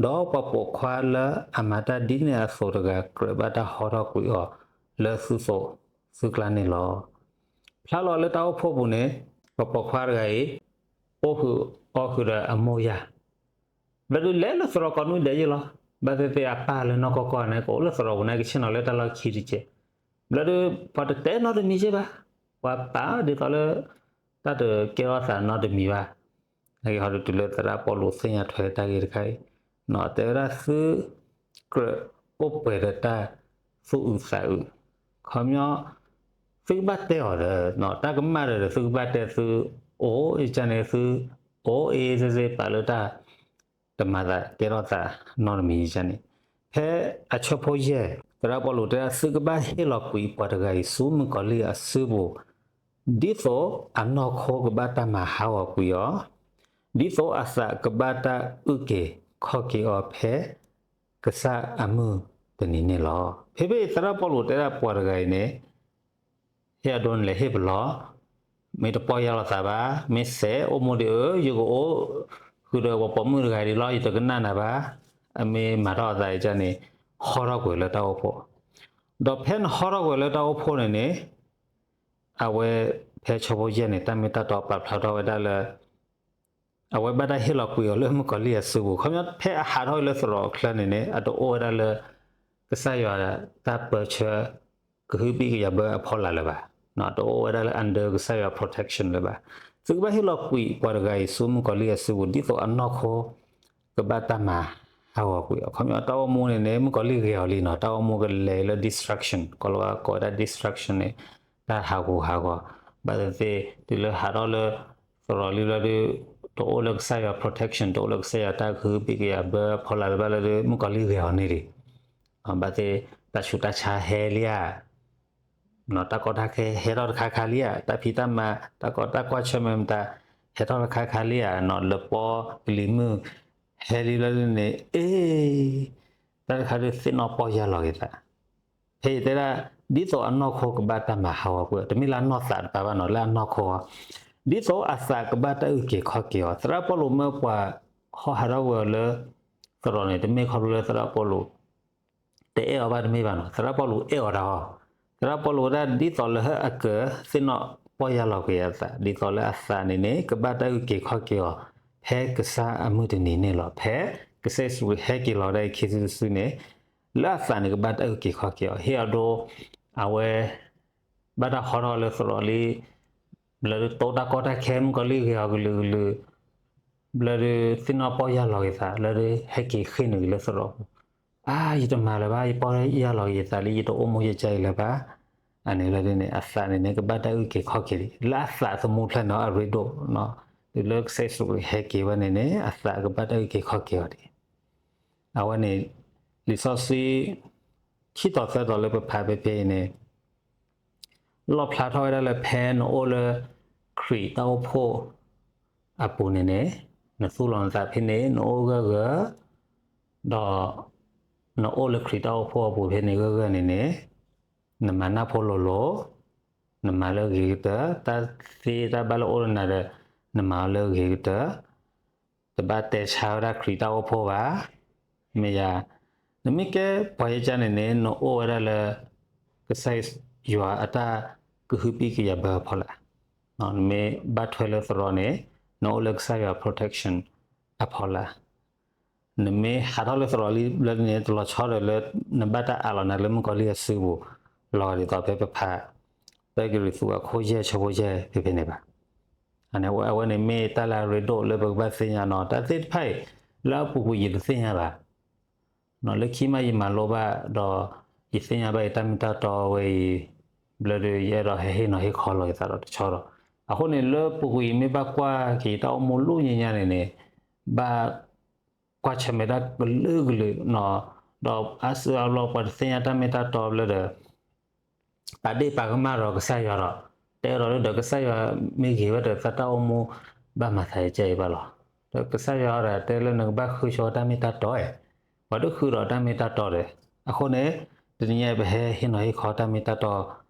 ဒီးပှၤပိာ်ခွါလၢအမၤတၢ်ဒ်န့ၣ်အသိးတဂၤ ကြၢးဘၣ်တၢ်ဟီထီၣ်ကွံာ်အီၤလၢသုသိးသုကျါန့ၣ်လီၤ. ဖျါလီၤလၢတၢ်အိၣ်ဖှိၣ်ပူၤန့ၣ် ပှၤပိာ်ခွါတဂၤအံၤ အိၣ်ဃုာ်အီၣ်ဃုာ်ဒီးအမိၢ်ယၢ် ဘျီဒုးလဲၤလၢသရိာ်ကိးနွံဒဲးယ့ၣ်လီၤ. ဘၣ်သ့ၣ်သ့ၣ်အပၢ်လၢနီၢ်ကီၢ်ကီၢ်န့ၣ် ကအိၣ်လၢသရိာ်ပူၤန့ၣ် ကဆ့ၣ်နီၤလၢတၢ်လီၢ်ခံတက့ၢ်. ဘျီဒုး ပှၤတတဲနီတမံၤယ့ၣ်ဘၣ်. ပှၤပာ်ဒ်သိးလၢ တၢ်တကဲထီၣ်သးနီတမံၤဘၣ်. အဂ့ၢ်ဟီဒုးတုၤလၢသရၣ်ပီလူးသ့ၣ်ညါထွဲတၢ်ဂ့ၢ်တခါအံၤ, တဲဝဲဒၣ်သု ကြၢးအိၣ်ပှဲၤဒီးတၢ်သူၣ်အုးသးအုး, ခီပညီ သုကဘၣ်တဲအီၤဒီး တၢ်ကမၣ်ဒီး သုကဘၣ်တဲသု အိၣ်အ့ၣ်န့ၣ် သု အိၣ်အ့ၣ်စ့ၢ်စ့ၢ် ပာ်လၢတၢ် တမၤသးကဲထီၣ်သးနီတမံၤန့ၣ်. ဖဲအဆၢဖိယဲၢ် သရၣ်ပီလူးတဲဒၣ် သုကဘၣ်ဟ့ၣ်လီၤကွံာ်ပှၤတဂၤအံၤဆူမုၣ်ကီၤလံၢ်အစုပူၤ, ဒ်သိးအနီၢ်ခိကဘၣ်တၢ်မၤဟးဂီၤကွံာ်အီၤ, ဒ်သိးအသးကဘၣ်တၢ်အုၣ်က့ၤခီၣ်က့ၤအီၤဖဲ ကစၢ်အမုၢ်တနံၤန့ၣ်လီၤ. ဖဲဖဲအံၤသရၣ်ပီလူးတဲဒၣ်ပှၤတဂၤအံၤန့ၣ် ဟ့ၣ်အဒိန့ၣ်လဲၤဟ့ၣ်ပလီၢ်, မ့ၢ်တပီၢ်ယၢ်လီၤသးဘၣ်, မ့ၢ်စဲးအိၣ်မူဒံးဧၢ, ယကအိၣ်ဃုာ်ဒီးပှၤပိာ်မုၣ်တဂၤဒံးလီၤ, ယတကနၣ်နၤဘၣ်, အမ့ၢ်မၤထီၣ်အသးအံၤန့ၣ် ဟီထီၣ်ကွံာ်လၢတၢ်အိၣ်ဖှိၣ်, ဒီးဖဲနဟီထီၣ်ကွံာ်လၢတၢ်အိၣ်ဖှိၣ်န့ၣ်န့ၣ် အဝဲဖဲဆၢဖိယဲၢ်န့ၣ် တၢ်မ့ၢ်တၢ်တီပာ်ဖျါထီၣ်ဝဲဒၣ်လၢ အဝဲဘၣ်တၢ်ဟ့ၣ်လီၤကွံာ်အီၤလၢမုၣ်ကီၤလံၢ်အစုပူၤ, ခီပညီဖဲအဟးထီၣ်လၢသရိာ်အချၢန့ၣ်န့ၣ် အတအိၣ်ဝဲဒၣ်လၢ ကစၢ်ယွၤတၢ်ပၢဆှၢ ကဟုကယာ်ဘၢအဖီလာ်လၢၤဘၣ်, တအိၣ်ဝဲဒၣ်လၢ under ကစၢ်ယွၤ protection လၢၤဘၣ်. သုကဘၣ်ဟ့ၣ်လီၤကွံာ်ပှၤတဂၤအံၤဆူမုၣ်ကီၤလံၢ်အစုပူၤ ဒ်သိးအနီၢ်ခိ ကဘၣ်တၢ်မၤဟးဂီၤကွံာ်အီၤ, ခီပညီတၢ်အိၣ်မူန့ၣ်န့ၣ် မုၣ်ကီၤလံၢ်ဂ့ၤအီၤလံနီၤ, တၢ်အိၣ်မူကလဲၤလၢ destruction ကီၢ်လီၤဝါကိးဝဲဒၣ် destruction န့ၣ် တၢ်ဟးဂူာ်ဟးဂီၤ, ဘၣ်သ့ၣ်သ့ၣ် တုၤလၢဟးထီၣ်လၢ သရိာ်လံဘျီဒုး တအိၣ်လၢကစၢ်ယွၤ protection တအိၣ်လၢကစၢ်ယွၤတၢ်ကဟုကယာ်ဘၢအဖီလာ်လၢၤဘၣ်လၢဒုး မုၣ်ကီၤလံၢ်ဂ့ၤအီၤန့ၣ်ဒံး, ဘၣ်သ့ၣ် တၢ်ဆူးတၢ်ဆါဟဲလံဧါ တၢ်ကီတၢ်ခဲဟဲထီၣ်တခါခါလံဧါ, တၢ်ဖံးတၢ်မၤ တၢ်ကီတၢ်ကွၢ်ဆၢၣ်မဲာ်မတၤ ဟဲထီၣ်တခါခါလံဧါ, လပီကလံၤမုၢ် ဟဲလံဘျီဒုးန့ၣ် အ့ တၢ်တခါဒုးသ့ၣ်နီၣ်ပီၢ်ယၢ်လီၤက့ၤသး, ဖဲအံၤတဲဒၣ် ဒ်သိးအနီၢ်ခိကဘၣ်တၢ်မၤဟးဂီၤကွံာ်အီၤ, တမ့ၢ်လၢအနီၢ်သးတပၤဘၣ်နီၤ, လၢအနီၢ်ခိ ဒ်သိးအသးကဘၣ်တၢ်အုၣ်က့ၤခီၣ်က့ၤအီၤ, သရၣ်ပီလူးမၢပှၤဟီၣ်ဟးထီၣ်ကွံာ်အီၤလၢ သရိာ်န့ၣ် တမ့ၢ်ခီဖျိလၢသရၣ်ပီလူး တအဲၣ်အီၤဘၣ်တမ့ၢ်ဘၣ်နီၤ, သရၣ်ပီလူးအဲၣ်အီၤဒၣ်အီၤ, သရၣ်ပီလူးဝဲဒၣ်ဒ်သိးလၢအကသ့ၣ်နီၣ်ပီၢ်ယၢ်လီၤက့ၤအသး, ဒ်သိးလၢအသးန့ၣ်န့ၣ် ကဘၣ်တၢ်အုၣ်က့ၤခီၣ်က့ၤအီၤ, ဖဲကစၢ်အမုၢ်တနံၤန့ၣ်လီၤ, ဖဲကစၢ်ယ့ၣ်ၡူးခရံာ်ဟဲက့ၤလီၤဝဲဒၣ်အံၤခံစုတစုန့ၣ် လၢအသးန့ၣ်ကဘၣ်တၢ်အုၣ်က့ၤခီၣ်က့ၤအီၤ, ဟ့ၣ်အဒိ အဝဲ ဘၣ်တၢ်ဟီထီၣ်လၢသရိာ်လံ ဘျီဒုး တိတၢ်ကီတၢ်ခဲ မုၣ်ကီၤလံၢ်ဂ့ၤအီၤကလုာ်ကလုာ်, ဘျီဒုး သ့ၣ်နီၣ်ပီၢ်ယၢ်လီၤက့ၤသး ဘျီဒုး ဟဲက့ၤဃ့ၢ်နုာ်က့ၤလၢသရိာ်ပူၤ, အါ ယတမၤလၢၤဘၣ်, ယပီၢ်ယၢ်လီၤက့ၤယသးလံ, ယတအိၣ်မူယကဲအံၤလၢၤဘၣ်, အန့ၣ်ဘျီဒုးန့ၣ် အသးန့ၣ်န့ၣ် ကဘၣ်တၢ်အုၣ်က့ၤခီၣ်က့ၤလံ, လၢအသးသမူဖျၢၣ်န့ၣ် အရ့ဒိၣ်နီၤ, တုၤလၢကစၢ်ယ့ၣ်ၡူးခရံာ်ဟဲက့ၤဝဲန့ၣ်န့ၣ် အသးကဘၣ်တၢ်အုၣ်က့ၤခီၣ်က့ၤအီၤဒံး. အဝဲန့ၣ် လံာ်စီဆှံ ခံတီၤသၢတီၤလၢပဖးဖဲဖဲအံၤန့ၣ် လီၣ်ဖျါထီၣ်ဝဲဒၣ်လၢဖဲနအိၣ်လၢ ခရံာ်တၢ်အိၣ်ဖှိၣ်အပူၤန့ၣ်န့ၣ် နသူၣ်လီၤနသးဖဲန့ၣ် နအိၣ်ဂၢၢ်ဂၢၢ် ဒီး နအိၣ်လၢခရံာ်တၢ်အိၣ်ဖှိၣ်အပူၤဖဲန့ၣ်ဂၢၢ်ဂၢၢ်န့ၣ်န့ၣ် နမၤနၢ်ဖိလိၤလိၤ, နမၤလၢအဂ့ၤကတၢၢ်, တၢ်သ့တၢ်ဘၣ်လၢအိၣ်လၢနၤဒီး နမၤအီၤလၢအဂ့ၤကတၢၢ်, တဘၣ်တဲဆါဝဲဒၣ်ခရံာ်တၢ်အိၣ်ဖှိၣ်ဘၣ်. မ့ၢ်ယၤ, နမ့ၢ်ကဲပှၤယကါန့ၣ်န့ၣ် နအိၣ်ဝဲဒၣ်လၢ ကစၢ်ယွၤအတၢ်ကဟုပံကယၤဘၢအဖီလာ်, နမ့ၢ်ဘၣ်ထွဲလၢသရိာ်န့ၣ် နအိၣ်လၢကစၢ်ယွၤ protection အဖီလာ် နမ့ၢ်ဟးထီၣ်လၢသရိာ်လံဘျီန့ၣ် တလီၤဆီဒီးလၢ နဘၣ်တၢ်အးလီၤနၤလၢမုၣ်ကီၤလံၢ်အစုပူၤ လီၤဒ်သိးဖဲပဖး တၢကရံၣ်သူးအခိၣ်ယဲၢ်ဆၢဖိယဲၢ်ဖဲဖဲန့ၣ်ဘၣ်. အဝဲန့ၣ်မ့ၢ်တၢ်လၢအရ့ဒိၣ်လၢပကဘၣ်သ့ၣ်ညါနီၤ, တၢ်သ့ၣ်တဖၣ်အံၤ လၢအပူၤကွံာ်ယတသ့ၣ်ညါဘၣ်. လၢခံမးယမၤလိဘၣ်ဒီး ယသ့ၣ်ညါဘၣ်ယတၢ်မ့ၢ်တၢ်တီဝဲအံၤ ဘျီဒီးယအဲၣ်ဒိးဟဲဟ့ၣ်နီၤဟ့ၣ်ခီလီၤယသးဒီးတဆီဒီး အဃိန့ၣ် လၢပူၤကွံာ်ယမ့ၢ်ဘၣ်ကွၢ်က့ၤယတၢ်အိၣ်မူလၢညါညါန့ၣ်န့ၣ် ဘၣ် ကွၢ်ဆၢၣ်မဲာ်တၢ်ကလုာ်ကလုာ်နီၤ, ဒီးအါစုအါဘျီပှၤတသ့ၣ်ညါတၢ်မ့ၢ်တၢ်တီဘျီဒီး ပာ်ဒ့ၣ်ပာ်ကမၣ်ဒီးကစၢ်ယွၤဒီး တဲဒီးလၢဒီးကစၢ်ယွၤမ့ၢ်ဂ့ၤဝဲဒီး သးတၢ်အိၣ်မူဘၣ်မၤသးယကဲအံၤဘၣ်လီၤ. ဒီးကစၢ်ယွၤဒီးတဲလၢနကဘၣ်ဃုဆိတၢ်မ့ၢ်တၢ်တီဧါ, ပှၤတဃုဒီးတၢ်မ့ၢ်တၢ်တီဒီး အဃိန့ၣ် တနံၤညါပဟဲဟ့ၣ်နီၤဟ့ၣ်ခီတၢ်မ့ၢ်တၢ်တီ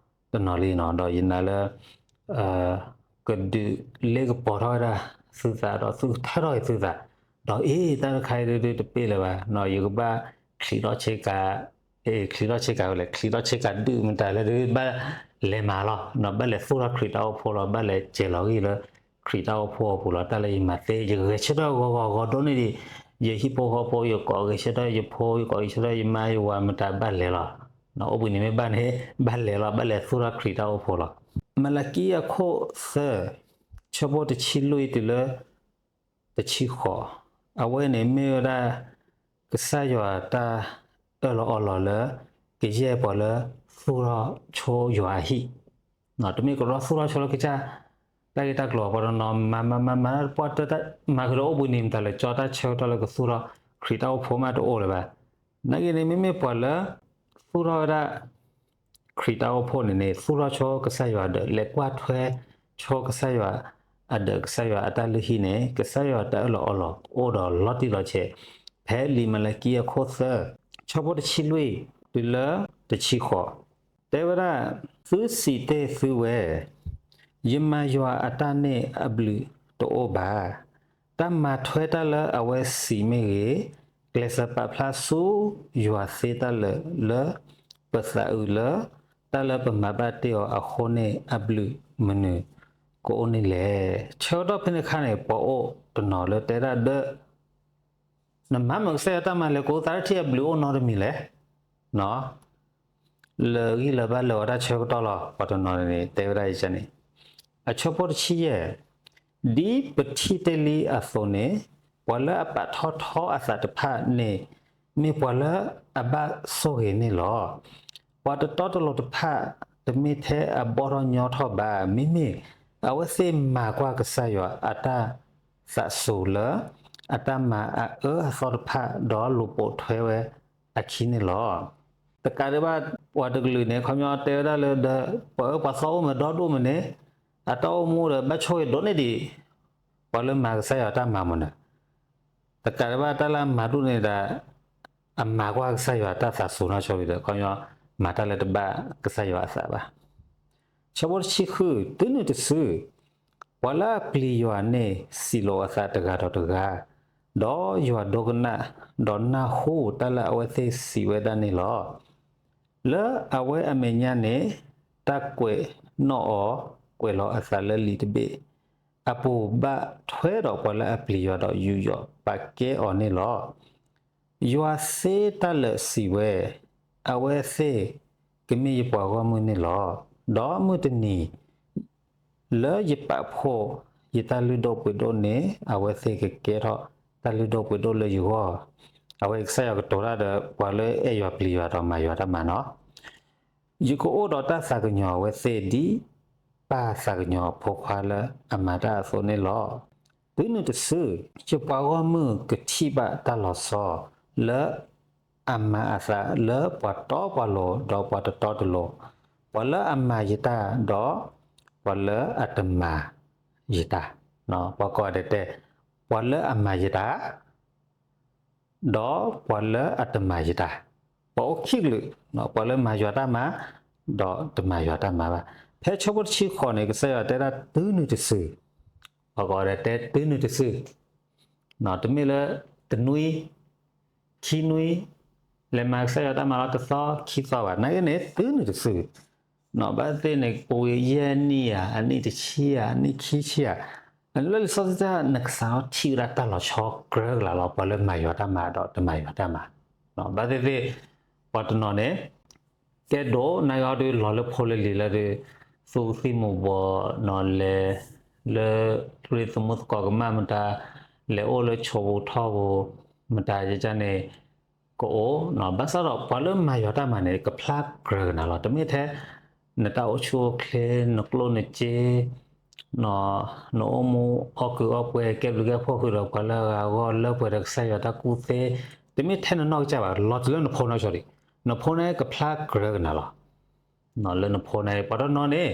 တနီၤလံနီၤ, ဒီးယနာ်လၢ ကဒုးလ့ကပီၤထီၣ်ဝဲဒၣ်သုသး ဒီးသုကထၢထီၣ်က့ၤသုသး, ဒီးအ့ တၢ်တခါအံၤဒုးဒုးတပ့ၢ်လၢၤဘၣ်, ယကဘၣ်ချံးထီၣ်ဆ့ကၤ, ချံးထီၣ်ဆ့ကၤဝဲလဲၣ်, ချံးထီၣ်ဆ့ကၤဒုးမတၤလၢဒုးဘၣ်လဲၤမၤလီၤ, ဘၣ်လဲၤသူၣ်ထီၣ်ခရံာ်တၢ်အိၣ်ဖှိၣ်လီၤ, ဘၣ်လဲၤစဲၤလီၤဂံၢ်လၢ ခရံာ်တၢ်အိၣ်ဖှိၣ်အပူၤလီၤ. တၢ်လၢယမၤသ့ ယဂဲၤဆၢထၢၣ်ဂီၤဂီၤဂီၤဒိၣ်န့ၢ်ဒံး ယဟံၣ်ဖိဃီဖိ, ယကိးဂဲၤဆၢထၢၣ်ယဖိ, ယကိးဂဲၤဆၢထၢၣ်ယမါယဝၤမတၤဘၣ်လဲၤလီၤ. အိၣ်ဘှံးနံၤမ့ၢ်ဘၣ်န့ၣ် ဘၣ်လဲၤလီၤ, ဘၣ်လဲၤသူၣ်ထီၣ်ခရံာ်တၢ်အိၣ်ဖှိၣ်လီၤ. မၤလကံအခိၣ်သၢ, ဆၢဖိတဆံလွံၢ်တုၤလၢ တဆံဃိး, အဝဲန့ၣ်မ့ၢ်ဝဲဒၣ် ကစၢ်ယွၤတၢ်အၢၣ်လီၤအီလီၤလၢ ကယဲၢ်ပှၤလၢသူၣ်ထီၣ်ဆိယွၤအဟံၣ်, တမ့ၢ်ကရီသူၣ်ထီၣ်ဆိလၢကစၢ် တၢ်ဂ့ၢ်တၢ်ကျိၤ ပှၤတနီၤမၤမၤမၤမၤပှၤတမၤဃုာ်ဒီးအိၣ်ဘှံးနံၤမတၤလဲၣ် ကၠီတၢ်ဆၢကတီၢ်လၢကသူၣ်ထီၣ်ခရံာ်တၢ်အိၣ်ဖှိၣ်မးတအိၣ်လၢၤဘၣ်. နာ်က့န့ၣ် မ့မ့ၢ်ပှၤလၢ သူၣ်ထီၣ်ဝဲဒၣ် ခရံာ်တၢ်အိၣ်ဖှိၣ်န့ၣ်န့ၣ် သူၣ်ထီၣ်ဆိကစၢ်ယွၤဒီး လဲၤကွၢ်ထွဲဆိကစၢ်ယွၤ အဒၢးကစၢ်ယွၤအတၢ်လုၢ်ဟံၣ်န့ၣ် ကစၢ်ယွၤတၢ်အၢၣ်လီၤအီလီၤ အိၣ်ဒီးလီၤတံၢ်လီၤဆဲး, ဖဲလံာ်မၤလကံအခိၣ်သၢ, ဆၢဖိတဆံလွံၢ် တုၤလၢတဆံဃိး, တဲဝဲဒၣ်, သုစံးတ့ၢ်သုဝဲ, ယမၤယွၤအတၢ်န့ၣ်အဘျုးတအိၣ်ဘၣ်. တၢ်မၤထွဲတၢ်လၢအဝဲစံးမ့ၢ်ဂ့ၤ, ကျဲးစၢးပာ်ဖျါဆူယွၤသ့တၢ်လၢာ်လၢ ပသးအုးလၢ တၢ်လၢပမၤဘၣ်တ့ၢ်အီၤအဃိန့ၣ် အဘျုးမနုၤကအိၣ်န့ၣ်လဲၣ်. ဆၢကတီၢ်ဖဲန့ၣ်အခါန့ၣ် ပှၤအိၣ်တနီၤလၢတဲဒၣ်ဒီး နမၤမုာ်ကစၢ်ယွၤတၢ်မၤလဲၤကိးသးတထံၣ်အဘျုးအိၣ်နီတမံၤလဲၣ်. လၢာ်ဂံၢ်လၢာ်ဘါလၢာ်ဝဲဒၣ်ဆၢကတီၢ်လီၤ. ပှၤတနီၤန့ၣ် တဲဝဲဒၣ်ယကန့ၣ်, အဆၢဖိတဆံယဲၢ်, ဒ်ပထံၣ်တ့ၢ်လံအသိးန့ၣ်, ပှၤလၢအပာ်ထီၣ်ထီအသးတဖၣ်န့ၣ် မ့ၢ်ပှၤလၢအဘၣ်ဆိၣ်ဂ့ၤန့ၣ်လီၤ. ပှၤတတီတလိၤတဖၣ် တမ့ၢ်ထဲအဘီၣ်ထီၣ်ညီထီၣ်ဘၣ်, မ့မ့ၢ်အဝဲသ့ၣ်မၤကွၢ်ကစၢ်ယွၤအတၢ်သးစူၤလၢ အတၢ်မၤအအၢအသီတဖၣ် ဒီးလူၤပိာ်ထွဲဝဲအခံန့ၣ်လီၤ. တကးဒံးဘၣ် ပှၤတကလုာ်န့ၣ် ခီပညီတဲဝဲဒၣ်လၢဒီး ပှၤအၢပှၤသီအိၣ်မးဒီဒိၣ်မးန့ၣ် အတၢ်အိၣ်မူဒီးဘၣ်ဆိၣ်ဂ့ၤဒိၣ်န့ၢ်ဒံး ပှၤလၢမၤကစၢ်ယွၤတၢ်မၤမးန့ၣ် တကးဒံးဘၣ်တၢ်လၢအမၤဒိၣ်န့ၢ်ဒၣ် အမၤကွၢ်ကစၢ်ယွၤတၢ်သးစူၤနီၢ်ဆိဒီး ခီပညီ မၤတၢ်လၢတဘၣ်ကစၢ်ယွၤအသးဘၣ်. ဆၢဖိတဆံဃု, တုၤနုၤတစု, ပှၤလၢအပျံၤယွၤန့ၣ် စံးလိာ်အသးတဂၤဒီးတဂၤ, ဒီးယွၤဒိကနၣ်, ဒီးနၢ်ဟူတၢ်လၢအဝဲသ့ၣ်စံးဝဲဒၣ်န့ၣ်လီၤ. လၢအဝဲအမဲာ်ညါန့ၣ် တၢ်ကွဲးနီၣ်အီၤ ကွဲးလီၤအသးလၢလံာ်တဘ့ၣ်အပူၤ ဘၣ်ထွဲဒီးပှၤလၢအပျံၤယွၤဒီးယူးယီၣ်ပာ်ကဲအီၤန့ၣ်လီၤ. ယွၤသ့တၢ်လၢာ်စံးဝဲ, အဝဲသ့ၣ်ကမ့ၢ်ယပှၤဂီၢ်မုၢ်န့ၣ်လီၤ. ဒီးမုၢ်တနံၤ လၢယပာ်ဖှိၣ်ယတၢ်လုၢ်ဒိၣ်ပှ့ၤဒိၣ်န့ၣ် အဝဲသ့ၣ်ကကဲထီၣ်တၢ်လုၢ်ဒိၣ်ပှ့ၤဒိၣ်လၢယဂီၢ်. အဝဲကစၢ်ယွၤကတိၤတၢ်ဒီး ပှၤလၢအဲၣ်ယွၤပျံၤယွၤဒီးမၤယွၤတၢ်မၤနီၤ. ယကအိၣ်ဒီးတၢ်သးကညီၤအဝဲသ့ၣ် ဒ်ပၢ်သးကညီၤအဖိခွါလၢအမၤတၢ်အသိးန့ၣ်လီၤ. သုနုၤတစု, ယပှၤဂီၢ်မုၢ်ကထံၣ်ဘၣ်တၢ်လီၤဆီ လၢအမၤအသးလၢပှၤတီပှၤလိၤ ဒီးပှၤတတီတလိၤ, ပှၤလၢအမၤယတၢ် ဒီးပှၤလၢအတမၤယတၢ်, ပှၤကိးဂၤဒဲးတဲ, ပှၤလၢအမၤယတၢ် ဒီးပှၤလၢအတမၤယတၢ်, ပှၤအိၣ်ခံကလုာ်, ပှၤလၢမၤယွၤတၢ်မၤ ဒီးတမၤယွၤတၢ်မၤဘၣ်. ဖဲဆၢဖိတဆံဃိးန့ၣ် ကစၢ်ယွၤတဲဒၣ်သုနုၤတစု, ပှၤကိးဂၤဒဲးတဲသုနုၤတစု, တမ့ၢ်လၢတနွံ ခံနွံ လဲၤမၤကစၢ်ယွၤတၢ်မၤလီၤတသီခံသီဘၣ်, နာ်က့န့ၣ် သုနုၤတစု, ဘၣ်သ့ၣ်သ့ၣ်န့ၣ် ပူၤကွံာ်ယဲၢ်နံၣ်ဧါ, အနံၣ်တဆံဧါ, အနံၣ်ခံဆံဧါ, လၢလံာ်စီဆှံတၢ် နကစးထီၣ်ထံၣ်ဝဲဒၣ်တၢ်လီၤဆီကြၢးကလာ်လီၤ ပှၤလၢမၤယွၤတၢ်မၤဒီးတမၤယွၤတၢ်မၤ, ဘၣ်သ့ၣ်သ့ၣ် ပှၤတနီၤန့ၣ် ကဲဒိးနၢ်ဂီၤဒုးလီၤလၢဖိလၢလံၤလၢဒုး သူၣ်ကသံၣ်မူၤဘှီးနီၤလဲၤ လၢသုးရ့ၣ်သမူသကိးကမၣ်မတၤ လဲၤအိၣ်လၢဆိးပူၤထီပူၤမတၤန့ၣ် ကအိၣ်, ဘၣ်ဆၣ်ဒီးပှၤလၢမၤယွၤတၢ်မၤန့ၣ် ကဖျါကြၢးကနၤလီၤ. တမ့ၢ်ထဲ နတၢ်အိၣ်ဆူၣ်အိၣ်ချ့ နကျိၣ်နစ့ နအိၣ်မူအီၣ်ကုာ်အီၣ်ပှဲၤ ကဲဘျုးကဲဖှိၣ်ဃုာ်ဒီးပှၤလၢအဂၤအဂီၢ် လၢပှဲၤဒီးကစၢ်ယွၤတၢ်ကူၣ်သ့, တမ့ၢ်ထဲနနီၢ်ကစၢ်ဘၣ် လီၤတုၤလၢနဖိနီၢ်ဆိဒံး, နဖိန့ၣ်ကဖျါကြၢးကနၤလီၤ. လၢနဖိန့ၣ် ပှၤတနီၤန့ၣ်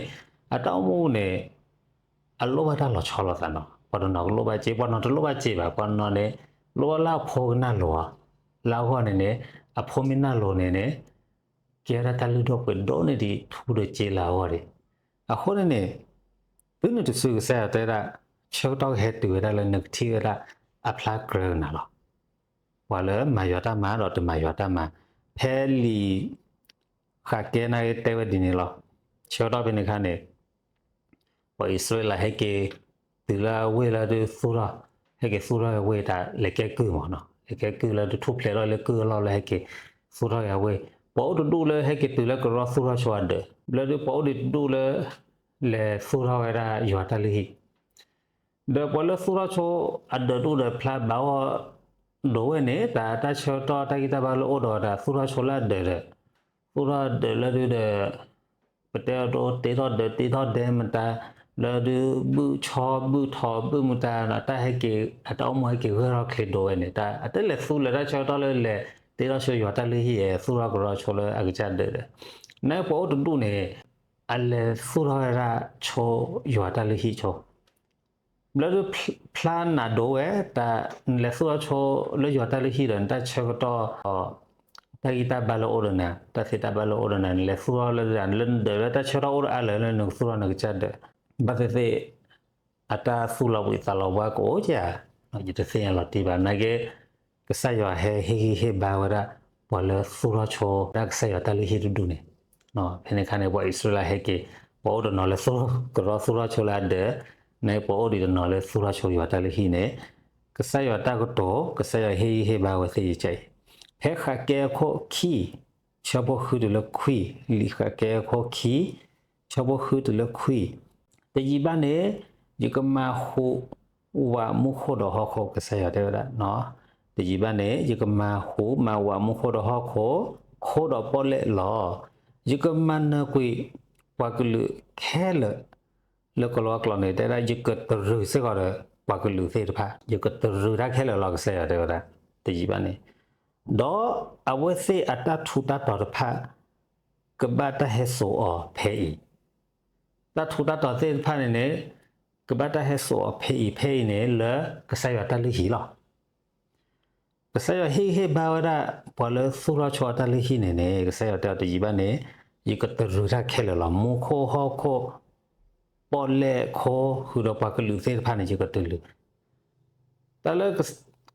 အတၢ်အိၣ်မူန့ၣ် အလိၣ်ဘၣ်တၢ်လီၤဆီလိာ်သးနီၤ, ပှၤတနီၤကလိၣ်ဘၣ်စ့ ပှၤနီၤတလိၣ်ဘၣ်စ့ဘၣ်, ပှၤနီၤန့ၣ် လိၣ်ဘၣ်လၢအဖိကနၢ်လိၤအီၤ, လၢအဂီၢ်န့ၣ်န့ၣ် အဖိမ့ၢ်နၢ်လိၤန့ၣ်န့ၣ် ကဲဝဲဒၣ်တၢ်လုၢ်ဒိၣ်ပှ့ၤဒိၣ်န့ၢ်ဒံးထူဒီးစ့လၢအဂီၢ်ဒံး. အဃိန့ၣ်န့ၣ် သုနုၤတစုကစၢ်ယွၤတဲဒၣ် ဆၢကတီၢ်ကဟဲတုၤဝဲဒၣ်လၢနကထံၣ်ဝဲဒၣ်အဖျါကြၢးကနၤလီၤ. ပှၤလၢမၤယွၤတၢ်မၤဒီးတမၤယွၤတၢ်မၤ, ဖဲလံာ်ဃးကဲန့ၣ်တဲဝဲဒ်န့ၣ်လီၤ. ဆၢကတီၢ်ဖဲန့ၣ်အခါန့ၣ် ပှၤအံၣ်စရ့လးဟဲက့ၤတုၤလၢအဝ့ၢ်လၢဒုးသူၣ်ထီၣ်, ဟဲက့ၤသူၣ်ထီၣ်ဝ့ၢ်တၢ်လဲၤကဲကုၢ်မးနီၤ, လဲၤကဲကုၢ်လၢဒုးထူၣ်ဖျဲးထီၣ်လၢကုၢ်အလီၢ်လၢဟဲက့ၤသူၣ်ထီၣ်က့ၤအဝ့ၢ်, ပှၤအိၣ်တဒူၣ်လၢဟဲက့ၤတုၤလၢကရီသူၣ်ထီၣ်ဆိအဒၢး, ဘျီဒုးပှၤအိၣ်ဒံးတဒူၣ်လၢ လဲၤသူၣ်ထီၣ်ဝဲဒၣ်ယွၤတၢ်လုၢ်ဟံၣ် ဒီးပှၤလၢသူၣ်ထီၣ်ဆိအဒၢးတအိၣ်ဒီးဖျါဘၣ်အီၤဒိၣ်ဝဲန့ၣ် တၢ်တၢ်ဆၢကတီၢ်တၢ်ဂံၢ်တၢ်ဘါလၢအိၣ်ဒီးတၢ်သူၣ်ထီၣ်ဆိလၢအဒၢးဒီး သူၣ်ထီၣ်ဒၢးလၢဒုးဒီး ပတဲအဒိတ့ထီၣ်ဒၢးတ့ထီၣ်ဒဲမတၤ လၢဒုးဘုၣ်ဆီဘုၣ်ထီဘုၣ်မတၤ တၢ်ဟဲက့ၤ အတၢ်အိၣ်မူဟဲက့ၤဂၢၢ်ထီၣ်ချ့ဒိၣ်ဝဲန့ၣ် တၢ်အတလဲၤသူလၢတၢ်ဆၢကတီၢ်လၢလဲၤတ့ထီၣ်ဆိယွၤတၢ်လုၢ်ဟံၣ် သူၣ်ထီၣ်ကရီဆိလၢအကစၢ်ဒၢးဒီး နပှၤအိၣ်တဒူၣ်န့ၣ် အလဲၤသူၣ်ထီၣ်ဝဲဒၣ်ဆိယွၤတၢ်လုၢ်ဟံၣ်ဆိ ဘျီဒုးဖျါနးဒိၣ်ဝဲ တၢ်နလဲၤသူၣ်ထီၣ်ဆိလၢယွၤတၢ်လုၢ်ဟံၣ်ဒီး နတၢ်ဆၢကတီၢ် တၢ်ဂံၢ်တၢ်ဘါလၢအိၣ်ဒီးနၤ တၢ်သ့တၢ်ဘၣ်လၢအိၣ်ဒီးနၤ နလဲၤသူၣ်ထီၣ်လၢနဒၢးလၢတၢ်ဆၢကတီၢ်အိၣ်ဒီးအါလၢာ်လၢနကသူၣ်ထီၣ်နကစၢ်ဒၢး ဘၣ်သ့ၣ်သ့ၣ် အတၢ်သူၣ်လီၤဘှံးသးလီၤဘှါကအိၣ်ကဧါ, ယတသ့ၣ်ညါလီၤတံၢ်ဘၣ် နာ်က့ ကစၢ်ယွၤဟဲဟ့ၣ်ဂံၢ်ဟ့ၣ်ဘါဝဲဒၣ် ပှၤလၢသူၣ်ထီၣ်ဆိဒၣ်ကစၢ်ယွၤတၢ်လုၢ်ဟံၣ်တဒူၣ်န့ၣ်, ဖဲန့ၣ်အခါန့ၣ် ပှၤအံၣ်စရ့လးဟဲက့ၤ ပှၤအိၣ်တနီၤလၢသူၣ်ကရီသူၣ်ထီၣ်ဆိလၢအဒၢး, နာ်က့ပှၤအိၣ်ဒံးတနီၤလၢသူၣ်ထီၣ်ဆိယွၤတၢ်လုၢ်ဟံၣ်န့ၣ်, ကစၢ်ယွၤတၢ်ကတိၤ ကစၢ်ယွၤဟ့ၣ်ဂံၢ်ဟ့ၣ်ဘါဝဲသ့ၣ်ယကဲအံၤ, ဖဲဃးကဲအခိၣ်ခံ ဆၢဖိဃုတုၤလၢခွံ, လံာ်ဃးကဲအခိၣ်ခံ ဆၢဖိဃုတုၤလၢခွံ, တယံာ်ဘၣ်န့ၣ် ယကမၤဟူးဝးမူခိၣ်ဒီးဟီၣ်ခိၣ် ကစၢ်ယွၤတဲဝဲဒၣ်, တယံာ်ဘၣ်န့ၣ် ယကမၤဟူးမၤဝးမူခိၣ်ဒီးဟီၣ်ခိၣ်, ခိဒီးပီၣ်လဲၣ်လီၤ. ယကမၤနၢၤကွံာ်ပှၤကလုာ်ခဲလၢာ်, လၢကလီကလီန့ၣ် တဲဒၣ်ယကတရုၤစ့ၢ်ကီးဒီး ပှၤကလုာ်သ့ၣ်တဖၣ်, ယကတရုၤတၢ်ခဲလၢာ်လီၤ ကစၢ်ယွၤတဲဝဲဒၣ်, တယံာ်ဘၣ်န့ၣ် ဒီးအဝဲသ့ၣ်အတၢ်ထူးတၢ်တီၤတဖၣ် ကဘၣ်တၢ်ဟဲစိာ်အီၤဖဲအံၤ, တၢ်ထူးတၢ်တီၤသ့ၣ်တဖၣ်န့ၣ်န့ၣ် ကဘၣ်တၢ်ဟဲစိာ်အီၤဖဲအံၤ ဖဲအံၤန့ၣ် လၢကစၢ်ယွၤတၢ်လုၢ်ဟံၣ်လီၤ. ကစၢ်ယွၤဟ့ၣ်ဂံၢ်ဟ့ၣ်ဘါဝဲဒၣ် ပှၤလၢသူၣ်ထီၣ်ဆိအတၢ်လုၢ်ဟံၣ်န့ၣ်န့ၣ် ကစၢ်ယွၤတဲအီၤတယံာ်ဘၣ်န့ၣ် ယကတရုၤတၢ်ခဲလၢာ်လီၤ. မူခိၣ်ဟီၣ်ခိၣ် ပီၣ်လဲၣ်ခိ ဃုာ်ဒီးပှၤကလုာ်သ့ၣ်တဖၣ်န့ၣ် ယကတရုၤ တၢ်လၢ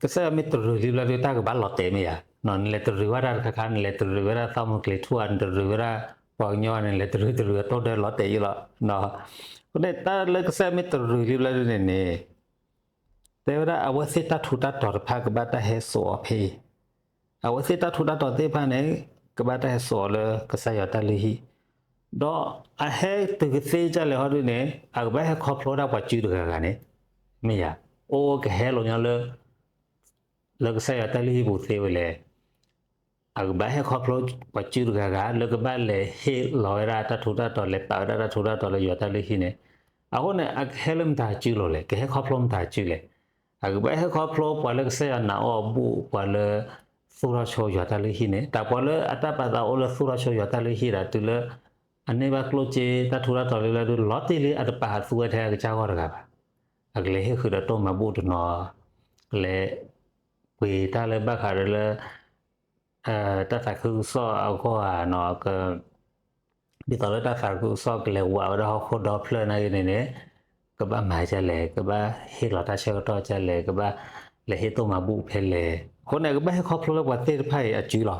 ကစၢ်ယွၤမ့ၢ်တရုၤလံဘျီဒုး တၢ်ကဘၣ်လီၤတဲာ်မ့ၢ်ဧါ, နလဲၤတရုၤဝဲဒၣ်တခါခါ နလဲၤတရုၤဝဲဒၣ်သီမုၢ်ကျ့ၤထူၣ်ဧါ, နတရုၤဝဲဒၣ်ပှၤကညီဧါ, နလဲၤတရုၤတရုၤအတိၢ်ဒၢလီၤတဲာ်ယံလီၤ. အဃိန့ၣ် တၢ်လၢကစၢ်ယွၤမ့ၢ်တရုၤလံဘျီဒုးန့ၣ်န့ၣ် တဲဝဲဒၣ်အဝဲသ့ၣ်တၢ်ထူးတၢ်တီၤတဖၣ်ကဘၣ်တၢ်ဟဲစိာ်အီၤဖဲအံၤ, အဝဲသ့ၣ်တၢ်ထူးတၢ်တီၤသ့ၣ်တဖၣ်န့ၣ် ကဘၣ်တၢ်ဟဲစိာ်အီၤလၢကစၢ်ယွၤတၢ်လုၢ်ဟံၣ်, ဒီးအဟဲတုၤကသ့ဒ်လဲၣ်ဟီဒုးန့ၣ် အကဘၣ်ဟဲခီဖျိဝဲဒၣ်ပှၤစုတဂၤဂၤန့ၣ်, မ့ၢ်ယၤ, အိၣ်ကဟဲလီၤညီလၢ လၢကစၢ်ယွၤတၢ်လုၢ်ဟံၣ်ပူၤသ့ဝဲလဲၣ်, အကဘၣ်ဟဲခီဖျိပှၤစုတဂၤဂၤ လၢကဘၣ်လဲၤဟ့ၣ်လီၤဝဲဒၣ်တၢ်ထူးတၢ်တီၤ လဲၤပာ်ဝဲဒၣ်တၢ်ထူးတၢ်တီၤလၢယွၤတၢ်လုၢ်ဟံၣ်န့ၣ်, အဃိန့ၣ် အကဟဲလၢမတၤစုလိၤလဲၣ်, ကဟဲခီဖျိမတၤစုလဲၣ်. အကဘၣ်ဟ့ၣ်ခီဖျိပှၤလၢကစၢ်ယွၤနာ်အီၤအဘူး ပှၤလၢသူၣ်ထီၣ်ဆိယွၤတၢ်လုၢ်ဟံၣ်န့ၣ် တၢ်ပှၤလၢအတၢ်ပာ်သးအိၣ်လၢသူၣ်ထီၣ်ဆိယွၤတၢ်လုၢ်ဟံၣ်ဒၣ် တုၤလၢ အန့ၢ်ဘၣ်ကျိၣ်စ့တၢ်ထူးတၢ်တီၤလၢလၢဒုး လီၤတံၢ်လံ အတပာ်ဟးသူဝဲထဲအကစၢ်ဂီၢ်တဂၤဘၣ်. အကလဲၤဟ့ၣ်ဃုာ်ဒီးတိၢ်မၤဘူၣ်တနီၤ လဲၤပှ့ၤတၢ်လၢဘၣ်ဃးဒီးလၢ တၢ်သးခုကစီၣ်အဂီၢ်ဧါနီၤ က ဒ်သိးလၢတၢ်သးခုကစီၣ်ကလဲၤဝးဝဲဒၣ်ဟီၣ်ခိၣ်ဒီဖျၢၣ်နာ်က့န့ၣ်န့ၣ် ကဘၣ်မၤဒ်လဲၣ်, ကဘၣ်ဟ့ၣ်လီၤတၢ်ဆၢကတီၢ်ဒ်လဲၣ်, ကဘၣ်လဲၤဟ့ၣ်တိၢ်မၤဘူၣ်ဖဲလဲၣ်. အဃိန့ၣ် ကဘၣ်ဟ့ၣ်ခီဖျိလၢပှၤသ့ၣ်တဖၣ်အံၤအစုလီၤ.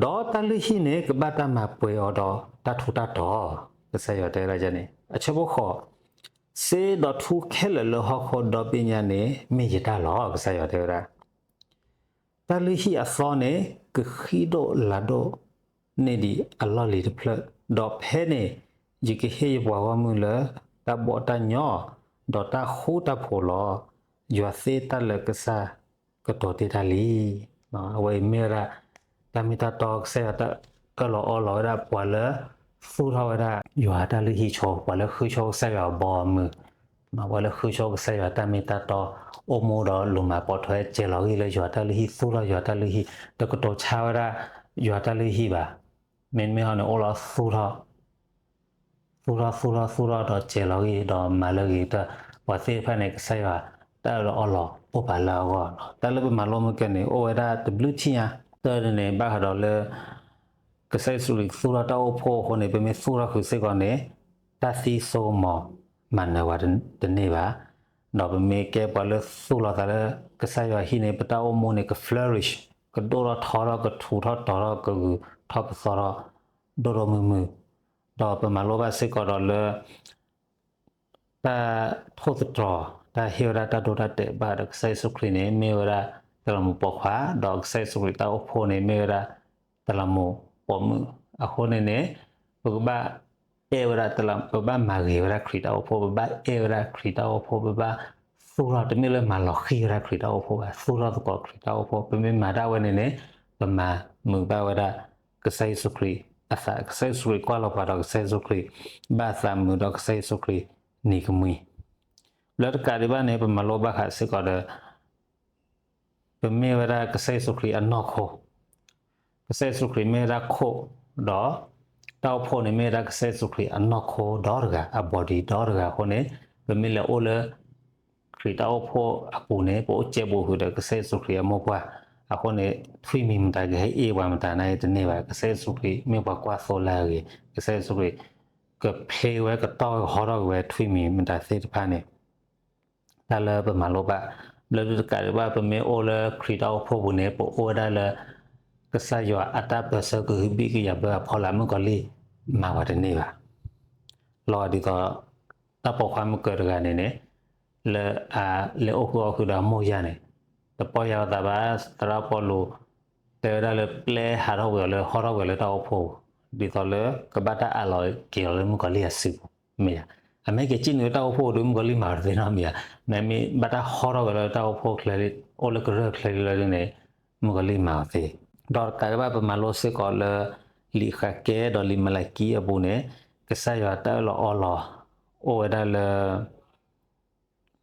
ဒီးတၢ်လုၢ်ဟံၣ်န့ၣ် ကဘၣ်တၢ်မၤပှဲၤအီၤဒီးတၢ်ထူးတၢ်တီၤ, ကစၢ်ယွၤတဲဝဲဒၣ်န့ၣ်. အဆၢဖိဃိး, စ့ဒီးထူခဲလၢာ်လၢဟီၣ်ခိၣ်ဒီဘ့ၣ်ညါန့ၣ် မ့ၢ်ယတၢ်လီၤ, ကစၢ်ယွၤတဲဝဲဒၣ်. တၢ်လုၢ်ဟံၣ်အသီန့ၣ် ကဃံဒိၣ်လၤဒိၣ်န့ၢ်ဒံးအလီၢ်လံၤတဖျၢၣ်, ဒီးဖဲန့ၣ် ယကဟ့ၣ်ယပှၤဂီၢ်မုၢ်လၢတၢ်ဘီၣ်တၢ်ညီ, ဒီးတၢ်ဃူတၢ်ဖိးလီၤ. ယွၤသ့တၢ်လၢကစၢ်ကတိၤတ့ၢ်တၢ်လံ. အဝဲအံၤမ့ၢ်ဝဲဒၣ် တၢ်မ့ၢ်တၢ်တီ ကစၢ်ယွၤတၢ်အၢၣ်လီၤအီလီၤဝဲဒၣ် ပှၤလၢသူၣ်ထီၣ်ဝဲဒၣ် ယွၤတၢ်လုၢ်ဟံၣ်ဆိ, ပှၤလၢဃုဆိကစၢ်ယွၤအဘီအမုၢ် ပှၤလၢဃုဆိကစၢ်ယွၤတၢ်မ့ၢ်တၢ်တီ အိၣ်မူဒီးလိၤမၤပိာ်ထွဲ စဲၤလီၤဂံၢ်လၢယွၤတၢ်လုၢ်ဟံၣ်, သူၣ်ထီၣ်ယွၤတၢ်လုၢ်ဟံၣ်, တကတိၤဆါဝဲဒၣ်ယွၤတၢ်လုၢ်ဟံၣ်ဘၣ်. မ့မ့ၢ်ဟီန့ၣ် အိၣ်လီၤသူၣ်ထီၣ် သူၣ်ထီၣ် သူၣ်ထီၣ် သူၣ်ထီၣ်ဒီးစဲၤလီၤဂံၢ်ဒီးမၤလၢဂ့ၤကတၢၢ်, ပှၤသ့ၣ်တဖၣ်န့ၣ် ကစၢ်ယွၤတၢ်အၢၣ်လီၤအီလီၤအိၣ်ပာ်လၢအဂီၢ်. တၢ်လၢပမၤလိမ့ၢ်ကဲန့ၣ် အိၣ်ဝဲဒၣ်တဘျုးထံၣ်ညါ. တၢ်န့ၣ်န့ၣ် ဘၣ်ဃးဒီးလၢ ကစၢ်ယ့ၣ်ၡူးခရံာ်သူၣ်ထီၣ်တၢ်အိၣ်ဖှိၣ်အဃိန့ၣ် ပမ့ၢ်သူၣ်ထီၣ်ဃုာ်စ့ၢ်ကီးန့ၣ် တၢ်သံစိကမီၤမၤနၢၤပှၤတန့ၢ်ဘၣ်. ဒီးပမ့ၢ်ကဲပှၤလၢသူၣ်လီၤသးလၢကစၢ်ယွၤဟံၣ်န့ၣ် ပတၢ်အိၣ်မူန့ၣ် က flourish, ကဒိၣ်ထီၣ်ထီထီၣ် ကထူးထီၣ်တီၤထီၣ် ကဂုာ်ထီၣ်ပသီထီၣ် ဒိၣ်ဒိၣ်မုၢ်မုၢ်. ဒီးပမၤလိဘၣ်စ့ၢ်ကီးဒီးလၢ တၢ်ထိၣ်သတြီၤ တၢ်ဟ့ၣ်ဝဲဒၣ်တၢ်ဒိတၢ်တဲာ်ဘၣ်ဒီး ကစၢ်ယ့ၣ်ၡူးခရံာ်န့ၣ် မ့ၢ်ဝဲဒၣ်တလးမူးပိာ်ခွါ, ဒီးကစၢ်ယ့ၣ်ၡူးခရံာ်တၢ်အိၣ်ဖှိၣ်န့ၣ် မ့ၢ်ဝဲဒၣ်တလးမူးပိာ်မုၣ်. အဃိန့ၣ်န့ၣ် ပကဘၣ်အဲၣ်ဝဲဒၣ်တလး, ပဘၣ်မၤဂ့ၤဝဲဒၣ်ခရံာ်တၢ်အိၣ်ဖှိၣ်, ပဘၣ်အဲၣ်ဝဲဒၣ်ခရံာ်တၢ်အိၣ်ဖှိၣ်, ပဘၣ်သူၣ်ထီၣ်, တမ့ၢ်လၢမၤလီၤဃံၤဝဲဒၣ်ခရံာ်တၢ်အိၣ်ဖှိၣ်ဘၣ်, သူၣ်ထီၣ်သကိးခရံာ်တၢ်အိၣ်ဖှိၣ်. ပမ့ၢ်မၤတၢ်ဝဲန့ၣ်န့ၣ် ပမၤမုာ်ဘၣ်ဝဲဒၣ် ကစၢ်ယ့ၣ်ၡူးခရံာ်အသး, ကစၢ်ယ့ၣ်ၡူးခရံာ်ကွၢ်လီၤပှၤဒီး ကစၢ်ယ့ၣ်ၡူးခရံာ်ဘၣ်သးမုာ်ဒီး ကစၢ်ယ့ၣ်ၡူးခရံာ်နံၤကမှံ. လၢတကးဒံးဘၣ်န့ၣ် ပမၤလိဘၣ်ဃးစ့ၢ်ကီးဒီး ပမ့ၢ်ဝဲဒၣ်ကစၢ်ယ့ၣ်ၡူးခရံာ်အနီၢ်ခိ, ကစၢ်ယ့ၣ်ၡူးခရံာ်မ့ၢ်ဝဲဒၣ်ခိၣ်, ဒီးတၢ်အိၣ်ဖှိၣ်န့ၣ် မ့ၢ်ဝဲဒၣ်ကစၢ်ယ့ၣ်ၡူးခရံာ်အနီၢ်ခိဒီတဂၤ, အ body ဒီတဂၤအဃိန့ၣ် ပမ့ၢ်လဲၤအိၣ်လၢခရံာ်တၢ်အိၣ်ဖှိၣ်အပူၤန့ၣ် ပအိၣ်ကဲဘူးဃုာ်ဒီးကစၢ်ယ့ၣ်ၡူးခရံာ်အမိၢ်ပှၢ်. အဃိန့ၣ် ထွံၣ်မံၤမတၤကဟဲအ့ၣ်ပှၤမတၤန့ၣ်တန့ၢ်ဘၣ်. ကစၢ်ယ့ၣ်ၡူးခရံာ်မ့ၢ်ပှၤကွၢ်သိလၢအဂ့ၤ, ကစၢ်ယ့ၣ်ၡူးခရံာ် ကဖျ့ဝဲ ကတီၢ်ဝဲ ကဟီထီၣ်က့ၤဝဲထွံၣ်မံၤမတၤသ့ၣ်တဖၣ်န့ၣ် တၢ်လၢပမၤလိဘၣ်. လၢတကးဒံးဘၣ် ပမ့ၢ်အိၣ်လၢခရံာ်တၢ်အိၣ်ဖှိၣ်ပူၤန့ၣ် ပအိၣ်ဝဲဒၣ်လၢ ကစၢ်ယွၤအတၢ်ပၢဆှၢကဟုဘံၣ်ကယာ်ဘၢအဖီလာ်, မုၣ်ကီၤလံၢ်မၤပှၤတန့ၢ်ဘၣ်. လီၤဒ်သိး တၢ်ပိာ်ခွါမုၢ်ကၢၤတဂၤန့ၣ်န့ၣ် လၢအလဲၤအိၣ်ဃုာ်အီၣ်ဃုာ်ဒီးအမိၢ်ယၢ်န့ၣ် တပီၢ်ယၢ်အသးဘၣ်. သရၣ်ပီလူး တဲဝဲဒၣ်လၢပျဲဟးထီၣ်ကွံာ်အီၤလၢ ဟီထီၣ်ကွံာ်အီၤလၢတၢ်အိၣ်ဖှိၣ်ပူၤ ဒ်သိးလၢကဘၣ်တၢ်အးလီၤက့ၤလီၤလၢမုၣ်ကီၤလံၢ်အစုပူၤ မ့ၢ်ဧါ. အမ့ၢ်က့ၤစံၣ်နုာ်လၢတၢ်အိၣ်ဖှိၣ်ဒီး မုၣ်ကီၤလံၢ်မၤတသ့နီတမံၤဧါ. မ့မ့ၢ်ဘၣ်တၢ်ဟီထီၣ်ကွံာ်လၢတၢ်အိၣ်ဖှိၣ်ချၢလံ, အိၣ်လၢကရၢၢ်ချၢလံလၢဒ်န့ၣ် မုၣ်ကီၤလံၢ်မၤအီၤသ့. ဒီးတကးဒံးဘၣ် ပမၤလိစ့ၢ်ကီးလၢ လံာ်ဃးကဲဒီးလံာ်မလၤကံအပူၤန့ၣ် ကစၢ်ယွၤတၢ်အၢၣ်လီၤအီလီၤ အိၣ်ဝဲဒၣ်လၢ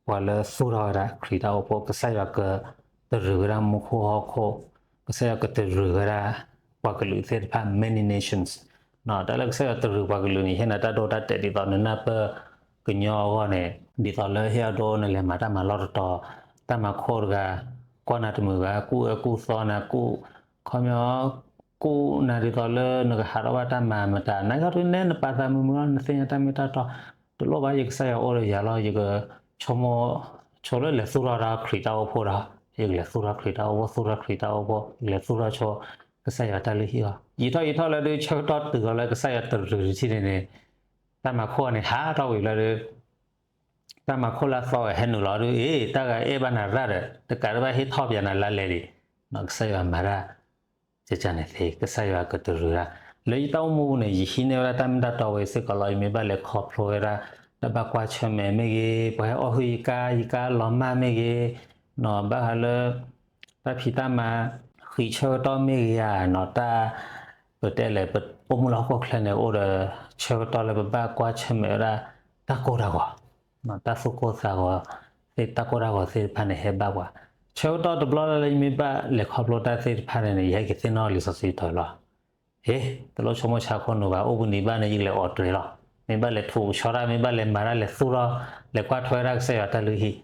ပှၤလၢသူၣ်ထီၣ်ဝဲဒၣ်ခရံာ်တၢ်အိၣ်ဖှိၣ်, ကစၢ်ယွၤကတရံးဝဲဒၣ်မူခိၣ်ဟီၣ်ခိၣ်, ကစၢ်ယွၤကတရံးဝဲဒၣ်ပှၤကလုာ်သ့ၣ်တဖၣ် many nations. တၢ်လၢကစၢ်ယွၤတရံးပှၤကလုာ်န့ၣ် ဟ့ၣ်နၤတၢ်ဒိတၢ်တဲာ်ဒ်သိးနနၢ်ပၢၢ်ကညီအဂီၢ်န့ၣ်, ဒ်သိးလၢဟ့ၣ်အဒိနလဲၤမၤတၢ်မၤလီၢ်တတီၤ, တၢ်မၤခိၣ်တဂၤ ကွၢ်နၤတမုာ်ဘၣ်, ကူၣ်အၢကူၣ်သီနၤ, ကူၣ် ခီပညီ ကူၣ်နၤဒ်သိးလၢနကဟးထီၣ်ဘၣ်တၢ်မၤမတၤ, နကဟဲထီၣ်ဒ်န့ၣ်နပာ်သးမုာ်မုာ်လီၤ, နသ့ၣ်ညါတၢ်မ့ၢ်တၢ်တီ, တလိၣ်ဘၣ်, ယကစၢ်ယွၤအိၣ်ဒီးယၤလီၤ. ယကဆိကမိၣ်ဆိလၢလဲၤသူၣ်ထီၣ်ဒၣ်ခရံာ်တၢ်အိၣ်ဖှိၣ်ဒီး, ယကလဲၤသူၣ်ထီၣ်ခရံာ်တၢ်အိၣ်ဖှိၣ်, သူၣ်ထီၣ်ခရံာ်တၢ်အိၣ်ဖှိၣ်, ယကလဲၤသူၣ်ထီၣ်ဆိကစၢ်ယွၤတၢ်လုၢ်ဟံၣ်လီၤ. ယံာ်ထီၣ်ယံာ်ထီၣ်လၢဒုး ဆၢကတီၢ်တုၤလီၤလၢကစၢ်ယွၤတရံးတထံၣ်န့ၣ်န့ၣ်, တၢ်မၤခိၣ်န့ၣ် ဟးထီၣ်ဝံၤလၢဒုး တၢ်မၤခိၣ်လၢအသီဝဲဟဲနုာ်လီၤဒုး, အ့ တၢ်ဂၤအဲၣ်ဘၣ်နၤရၣ်ဒီး တကးဒံးဘၣ်ဟ့ၣ်ထီၣ်ပၠးနၤလါလဲလံ, ကစၢ်ယွၤမၤတၢ် ကကန့ၣ်သ့, ကစၢ်ယွၤကတရံးတၢ်. လၢယတၢ်အိၣ်မူပူၤန့ၣ် ယဟံးန့ၢ်ဝဲဒၣ်တၢ်မ့ၢ်တၢ်တီဝဲစ့ၢ်ကီးလီၤ. ယမ့ၢ်ဘၣ်လဲၤခီဖျိဝဲဒၣ် တၢ်ဘၣ်ကွၢ်ဆၢၣ်မဲာ်မ့ၢ်ဂ့ၤ, ပှၤဟဲအီၣ်ဟုၣ်ယကါ, ယကါလီၤမၢ်မ့ၢ်ဂ့ၤ, ဘၣ်ဃးလၢ တၢ်ဖံးတၢ်မၤ ဃံးဆၢကတီၢ်မ့ၢ်ဂ့ၤဧါနီၤ, တၢ် ပတဲလဲၣ် ပအိၣ်မူလၢဟီၣ်ခိၣ်ချၢန့ၣ် အိၣ်ဒီးဆၢကတီၢ်လၢပဘၣ်ကွၢ်ဆၢၣ်မဲာ်ဝဲဒၣ် တၢ်ကိၢ်တၢ်ဂီၤ, တၢ်သူၣ်ကိၢ်သးဂီၤသ့ၣ် တၢ်ကီတၢ်ခဲသ့ၣ်တဖၣ်န့ၣ် ဟဲဘၣ်ပှၤ, ဆၢကတီၢ်တဘျီလၢယမ့ၢ်ဘၣ်လဲၤခီဖျိတၢ်သ့ၣ်တဖၣ်န့ၣ်န့ၣ် ယဟဲက့ၤသ့ၣ်နီၣ်လံာ်စီဆှံကတီၢ်လီၤ. ဟ့, တလိၣ်ဆိကမိၣ်ဆါခိၣ်နူာ်ဘၣ်, အိၣ်ဘှံးနံၤဘၣ်န့ၣ် ယကလဲၤအီၣ်တြဲၤလီၤ. မ့ၢ်ဘၣ်လဲၤထူးကဆှီတၢ်, မ့ၢ်ဘၣ်လဲၤမၤတၢ်လဲၤသူၣ်ထီၣ်, လဲၤကွၢ်ထွဲတၢ်ကစၢ်ယွၤတၢ်လုၢ်ဟံၣ်,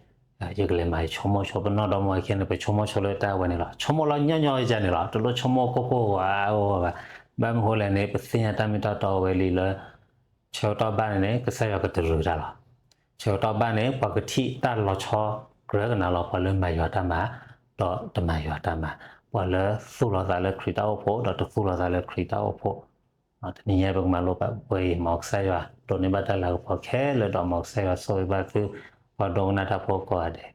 ယကလဲၤမၤဆိကမိၣ်ဆိ, ပနီၢ်ဒီမါဝၤခဲန့ၣ် ပဆိကမိၣ်ဆိလၢတၢ်ဝဲန့ၣ်လီၤ. ဆိကမိၣ်လီၤညီညီယၤန့ၣ်လီၤ. တလိၣ်ဆိကမိၣ်ကိၢ်ကိၢ်ဂီၤဂီၤဘၣ်. ဘၣ်မနုၤဃိလဲၣ်န့ၣ် ပသ့ၣ်ညါတၢ်မ့ၢ်တၢ်တီဝဲလံလၢ ဆၢကတီၢ်ဘၣ်န့ၣ်န့ၣ် ကစၢ်ယွၤကတရံးတၢ်လီၤ. ဆၢကတီၢ်ဘၣ်န့ၣ် ပှၤကထံၣ်တၢ်လီၤဆီကြၢးကနၤလီၤ, ပှၤလၢမၤယွၤတၢ်မၤ ဒီးတမၤယွၤတၢ်မၤ, ပှၤလၢသူၣ်လီၤသးလၢခရံာ်တၢ်အိၣ်ဖှိၣ် ဒီးတသူၣ်လီၤသးလၢခရံာ်တၢ်အိၣ်ဖှိၣ်. တနံၤညါပကမၤလိပှဲၤအံၤ, မ်ကစၢ်ယွၤဒိးန့ၢ်ဘၣ်တၢ်လၤကပီၤခဲလၢာ်, ဒီးမ်ကစၢ်ယွၤဆိၣ်ဂ့ၤဘၣ်သု ပှၤဒိကနၣ်တၢ်ဖိကိးဂၤဒဲး.